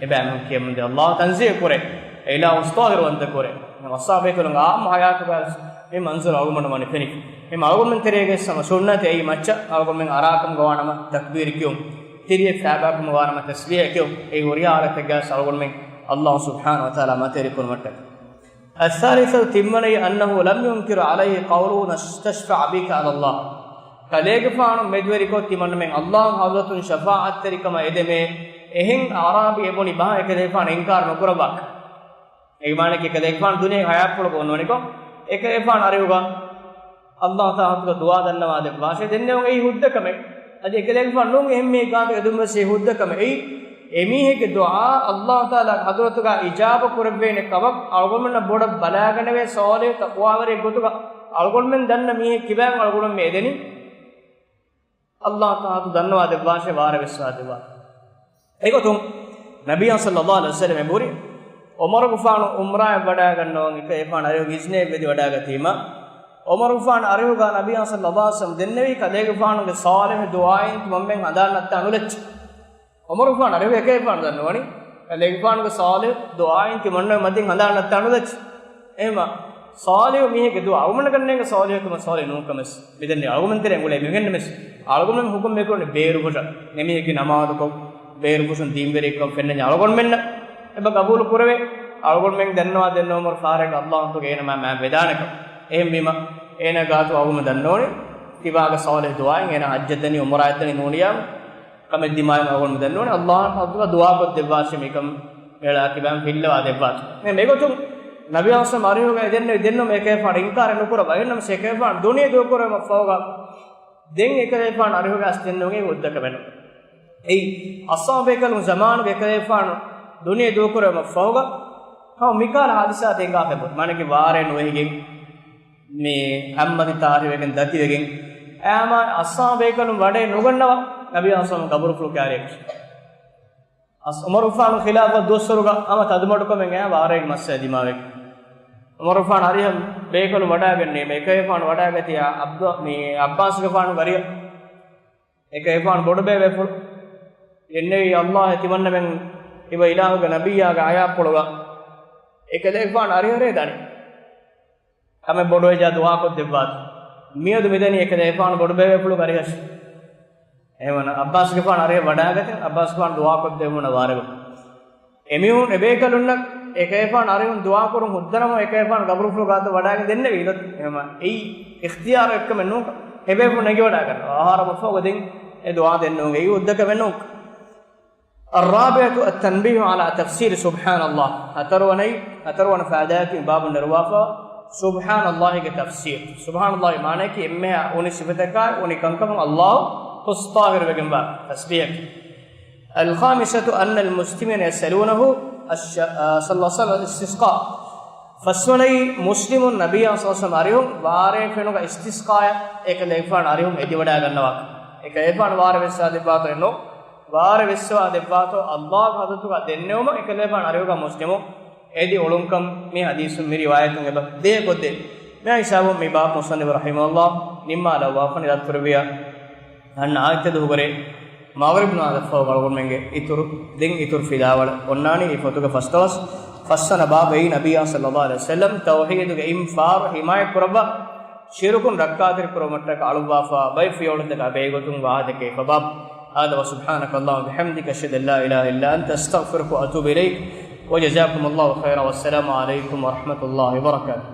އެބައިމީހުން ކިޔަމުންދޭ، ﷲ ތަންޒީޙު ކުރޭ، އެ އިލާހު ޠާހިރުވަންތަ ކުރޭ. އަޞްޙާބޭކަލުންގެ ޢާއްމު ޙަޔާތުގަ ވެސް މި މަންޒަރު އަޅުގަނޑުމެންނަށް ވަނީ ފެނިފަ. އެހެން އަޅުގަނޑުމެން ތެރޭގަ ވެސް ހަމަ ސުންނަތެއް އެއީ މައްޗަށް އަޅުގަނޑުމެން އަރާކަމުގަ ވާނަމަ ތަކްބީރު ކިޔުން، ތިރިއެއް ފައިބާކަމުގަ ވާނަމަ ތަސްބީޙަ ކިޔުން. އެއީ ހުރިހާ ޙާލަތެއްގަ ވެސް އަޅުގަނޑުމެން ﷲ ސުބްޙާނަހޫ ވަތަޢާލާ މަތިވެރި ކުރުމަށްޓަކައި. الثالثة، ތިންވަނައީ، أنه لم ينكر عليه قوله نستشفع بك على الله. ކަލޭގެފާނު މެދުވެރިކޮށް ތިމަންނަމެން ﷲ ޙަޟްރަތުން ޝަފާޢަތްތެރިކަމަށް އެދެމޭ، އެހެން އަޢްރާބީ އެބުނި ބަހަށް އެކަލޭގެފާނު އިންކާރު ނުކުރައްވާކަށް. އޭގެ މާނައަކީ އެކަލޭގެފާނު ދުނިޔޭގެ ޙަޔާތްޕުޅުގަ އޮންނަވަނިކޮށް، އެކަލޭގެފާނު އަރިހުގަ ﷲ ތާ ޙަޟްރަތުގަ ދުޢާ ދަންނަވާ ދެއްވާށޭ ދެންނެވުން އެއީ ހުއްދަ ކަމެއް. އަދި އެކަލޭގެފާނު ނޫން އެހެން މީހެއް ގާތު އެދުން ވެސް އެއީ ހުއްދަ ކަމެއް. އެއީ އެމީހެއްގެ ދުޢާ ﷲ ތާލާގެ ޙަޟްރަތުގަ އިޖާބަ ކުރެވޭނެ ކަމަށް އަޅުގަނޑުމެންނަށް ބޮޑަށް ބަލާގަނެވޭ ޞާލިޙު ތަޤްވާވެރިއެއް ގޮތުގަ އަޅުގަނޑުމެން ދަންނަ މީހެއް ކިބައިން އަޅުގަނޑުމެން އެދެނީ. ﷲ ތާ ޙަޟްރަތު ދަންނަވާ ދެއްވާށޭ، ވާރޭ ވެސް ވާ ދެއްވާ. އެގޮތުން ނަބިއްޔާ ޞައްލަﷲ ޢަލައިހި ވަސައްލަމަ އެބުރި ޢުމަރުގެފާނު ޢުމްރާއަށް ވަޑައިގަންނަވަން އެކަލޭގެފާނު އަރިހުގަ އިޒްނެއް އެދި ވަޑައިގަތީމަ، ޢުމަރުގެފާނު އަރިހުގަ ނަބިއްޔާ ޞައްލަﷲ ޢަލައިހި ވަސައްލަމަ ދެންނެވީ ކަލޭގެފާނުގެ ޞާލިޙު ދުޢާއިން ތިމަންމެން ހަނދާން ނައްތާ ނުލައްޗޭ. ޢުމަރުގެފާނު އަރިހުގަ އެކަލޭގެފާނު ދަންނަވަނީ ކަލޭގެފާނުގެ ޞާލިޙު ދުޢާއިން ތިމަންނަމެން މަތިން ހަނދާން ނައްތާ ނުލައްޗޭ. އެހެންވީމަ ޞާލިޙު މީހެއްގެ ދުޢާ އަޅުގަނޑުމެންނަށް ކަންނޭނގެ ޞާލިޙު ކަމެއް ޞާލިޙު ނޫން ކަމެއް. މިދެންނެވި އަޅުގަނޑުމެން ތެރޭ އުޅޭ މީހުން ވެސް އަޅުގަނޑުމެން ޙުކުމް މިކުރަނީ ބޭރުފުށަށް. އެމީހެއްގެ ނަމާދުކޮށް، ބޭރުފުށުން ދީންވެރިކަން ފެންނަންޏާ އަޅުގަނޑުމެންނަށް އެބަ ގަބޫލު ކުރެވޭ. އަޅުގަނޑުމެން ދަންނަވާ ދެންނެވުމަށް ފަހަރެއްގަ ﷲ ތާލާގެ އޭނަ މާ މާ ވެދާނެކަން. އެހެންވީމަ އޭނަ ގާތު އަޅުގަނޑުމެން ދަންނަވަނީ ތިބާގެ ޞާލިޙު ދުޢާއިން އޭނަ ޙައްޖަށް ދަނީ ޢުމްރާއަށް ދަނީ ނޫނިއްޔާ ކަމެއް ދިމާއިން އަޅުގަނޑު ދަންނަވަނީ ﷲ ތާލާ ދުޢާކޮށް ދެއްވާށޭ މިކަން އެޅާ ކިބައިން ފިއްލަވާ ދެއްވާތޯ. މި މިގޮތުން ނަބިއްޔާ ޞައްލަﷲ ޢަލައިހި ވަސައްލަމަ އަރިހުގަ ދެންނެވި ދެންނެވުމަށް އެކަލޭގެފާނު އިންކާރެއް ނުކުރައްވާ. އެހެންނަމަވެސް އެކަލޭގެފާނު ދުނިޔެ ދޫކުރެވުމަށްފަހުގަ ދެން އެކަލޭގެފާނު އަރިހުގަ އައިސް ދެންނެވުނީ ހުއްދަ ކަމެއް ނޫން. އެއީ އަޞްޙާބޭކަލުން ޒަމާނުގެ އެކަލޭގެފާނު ދުނިޔެ ދޫކުރެވުމަށްފަހުގަ ހަމަ މިކަހަލަ ޙާދިސާތައް އެނގާފައި ބޮޑު. މާނައަކީ ވާރޭ ނުވެހިގެން މި ހައްމަތި ތާރީވެގެން ދަތިވެގެން އައިމާ އަޞްޙާބޭކަލުން ވަޑައެއް ނުގަންނަވާ ނަބިއްޔާ ޞައްލަﷲ ޢަލައިހި ވަސައްލަމަ ޤަބުރުފުޅު ކާރިއަކަށް. އަސް ޢުމަރުގެފާނު ޚިލާފަތު ދުވަސްވަރުގަ ހަމަ ތަދުމަޑުކަމެއް އައި ވާރޭގެ މައްސަލަ ދިމާވެގެން. ޢުމަރުގެފާނު އަރިހަށް ބޭކަލުން ވަޑައިގެންނެވީމަ އެކަލޭގެފާނު ވަޑައިގަތީ ޢަބްދު-، މި ޢައްބާސްގެފާނުގެ އަރިހަށް. އެކަލޭގެފާނު ބޮޑުބޭބޭފުޅު ދެންނެވީ ﷲ އޭ ތިމަންނަމެން ތިބަ އިލާހުގެ ނަބިއްޔާގެ ޙަޔާތްޕުޅުގަ އެކަލޭގެފާނު އަރިހަށޭ ދަނީ. ކަމެއް ބޮޑުވެއްޖާ ދުޢާކޮށްދެއްވާތި. މިއަދު މިދަނީ އެކަލޭގެފާނު ބޮޑުބޭބޭފުޅުގެ އަރިހަށޭ. އެހެންވީމަ ޢައްބާސްގެފާނު އަރިހަށް ވަޑައިގަތީ ޢައްބާސްގެފާނު ދުޢާކޮށްދެއްވުމަށް ވާރޭ ވަނީ. އެމީހުން އެބޭކަލުންނަށް އެކަލޭގެފާނު އަރިހުން ދުޢާކުރުން ހުއްދަނަމަ އެކަލޭގެފާނު ޤަބުރުފުޅު ގާތަށް ވަޑައިގެން ދެންނެވީ. އެހެންވީމަ އެއީ އިޚްތިޔާރު އެއްކަމެއް ނޫން. އެބޭފުޅުން ނެގިވަޑައިގަންނަވާ. އަހަރަށް މަފަހުގަ ދެން އެ ދުޢާ ދެންނެވުން އެއީ ހުއްދަ ކަމެއް ނޫން. الرابعة التنبيه على تفسير سبحان الله. ހަތަރުވަނައީ، ހަތަރުވަނަ ފައިދާއަކީ ބާބުން ނެރުވާފަ، ސުބްޙާނަﷲގެ ތަފްސީރު. ސުބްޙާނަﷲގެ މާނައަކީ އެންމެހާ އުނި ސިފަތަކާއި އުނި ކަންކަމުން ﷲ ހުސް ޠާހިރުވެގެންވާ ތަސްބީޙަކީ. الخامسة أن المسلمين يسألونه الش-، صلى الله عليه وسلم الاستسقاء. ފަސްވަނައީ، މުސްލިމުން ނަބިއްޔާ ޞައްލަﷲ ޢަލައިހި ވަސައްލަމަ އަރިހުން ވާރޭ ފެނުގަ އިސްތިސްޤާއަށް އެކަލޭގެފާނު އަރިހުން އެދިވަޑައިގަންނަވާ. އެކަލޭގެފާނު ވާރޭ ވެއްސަވާ ދެއްވާތޯ އެއްނު، ވާރޭ ވެއްސަވާ ދެއްވާތޯ ﷲގެ ޙަޟްރަތުގަ ދެންނެވުމަށް އެކަލޭގެފާނު އަރިހުގަ މުސްލިމުން އެދި އުޅުންކަން މި ޙަދީޘުން މި ރިވާޔަތުން އެބަ ދޭ ކޮށްދޭ. މި ހިސާބުން މި ބާބު މުޞައްނިފު ރަޙިމަހުﷲ ނިންމާލައްވާފަ ނިދަތުރެވިޔާ އަންނަ އާއްތަދު ހުގަރޭ މަޣްރިބް ނަމާދަށްފަހު އަޅުގަނޑުމެންގެ އިތުރު، ދެން އިތުރު ފިލާވަޅަށް އޮންނާނީ އެ ފޮތުގެ ފަސްދޮޅަސް، ފަސްވަނަ ބާބު އެއީ ނަބިއްޔާ ޞައްލަﷲ ޢަލައިހި ވަސައްލަމް ތައުޙީދުގެ އިން ފާރު ޙިމާޔަތް ކުރައްވާ، ޝިރުކުން ރައްކާތެރި ކުރުމަށްޓަކައި އަޅުއްވާފަ ބައެއް ފިޔަވަޅުތަކާ ބެހޭގޮތުން ވާހަކަދެއްކެވިފަ ބާބު. هذا وسبحانك اللهم وبحمدك أشهد أن لا إله إلا أنت أستغفرك وأتوب إليك وجزاكم الله خيرا والسلام عليكم ورحمة الله وبركاته.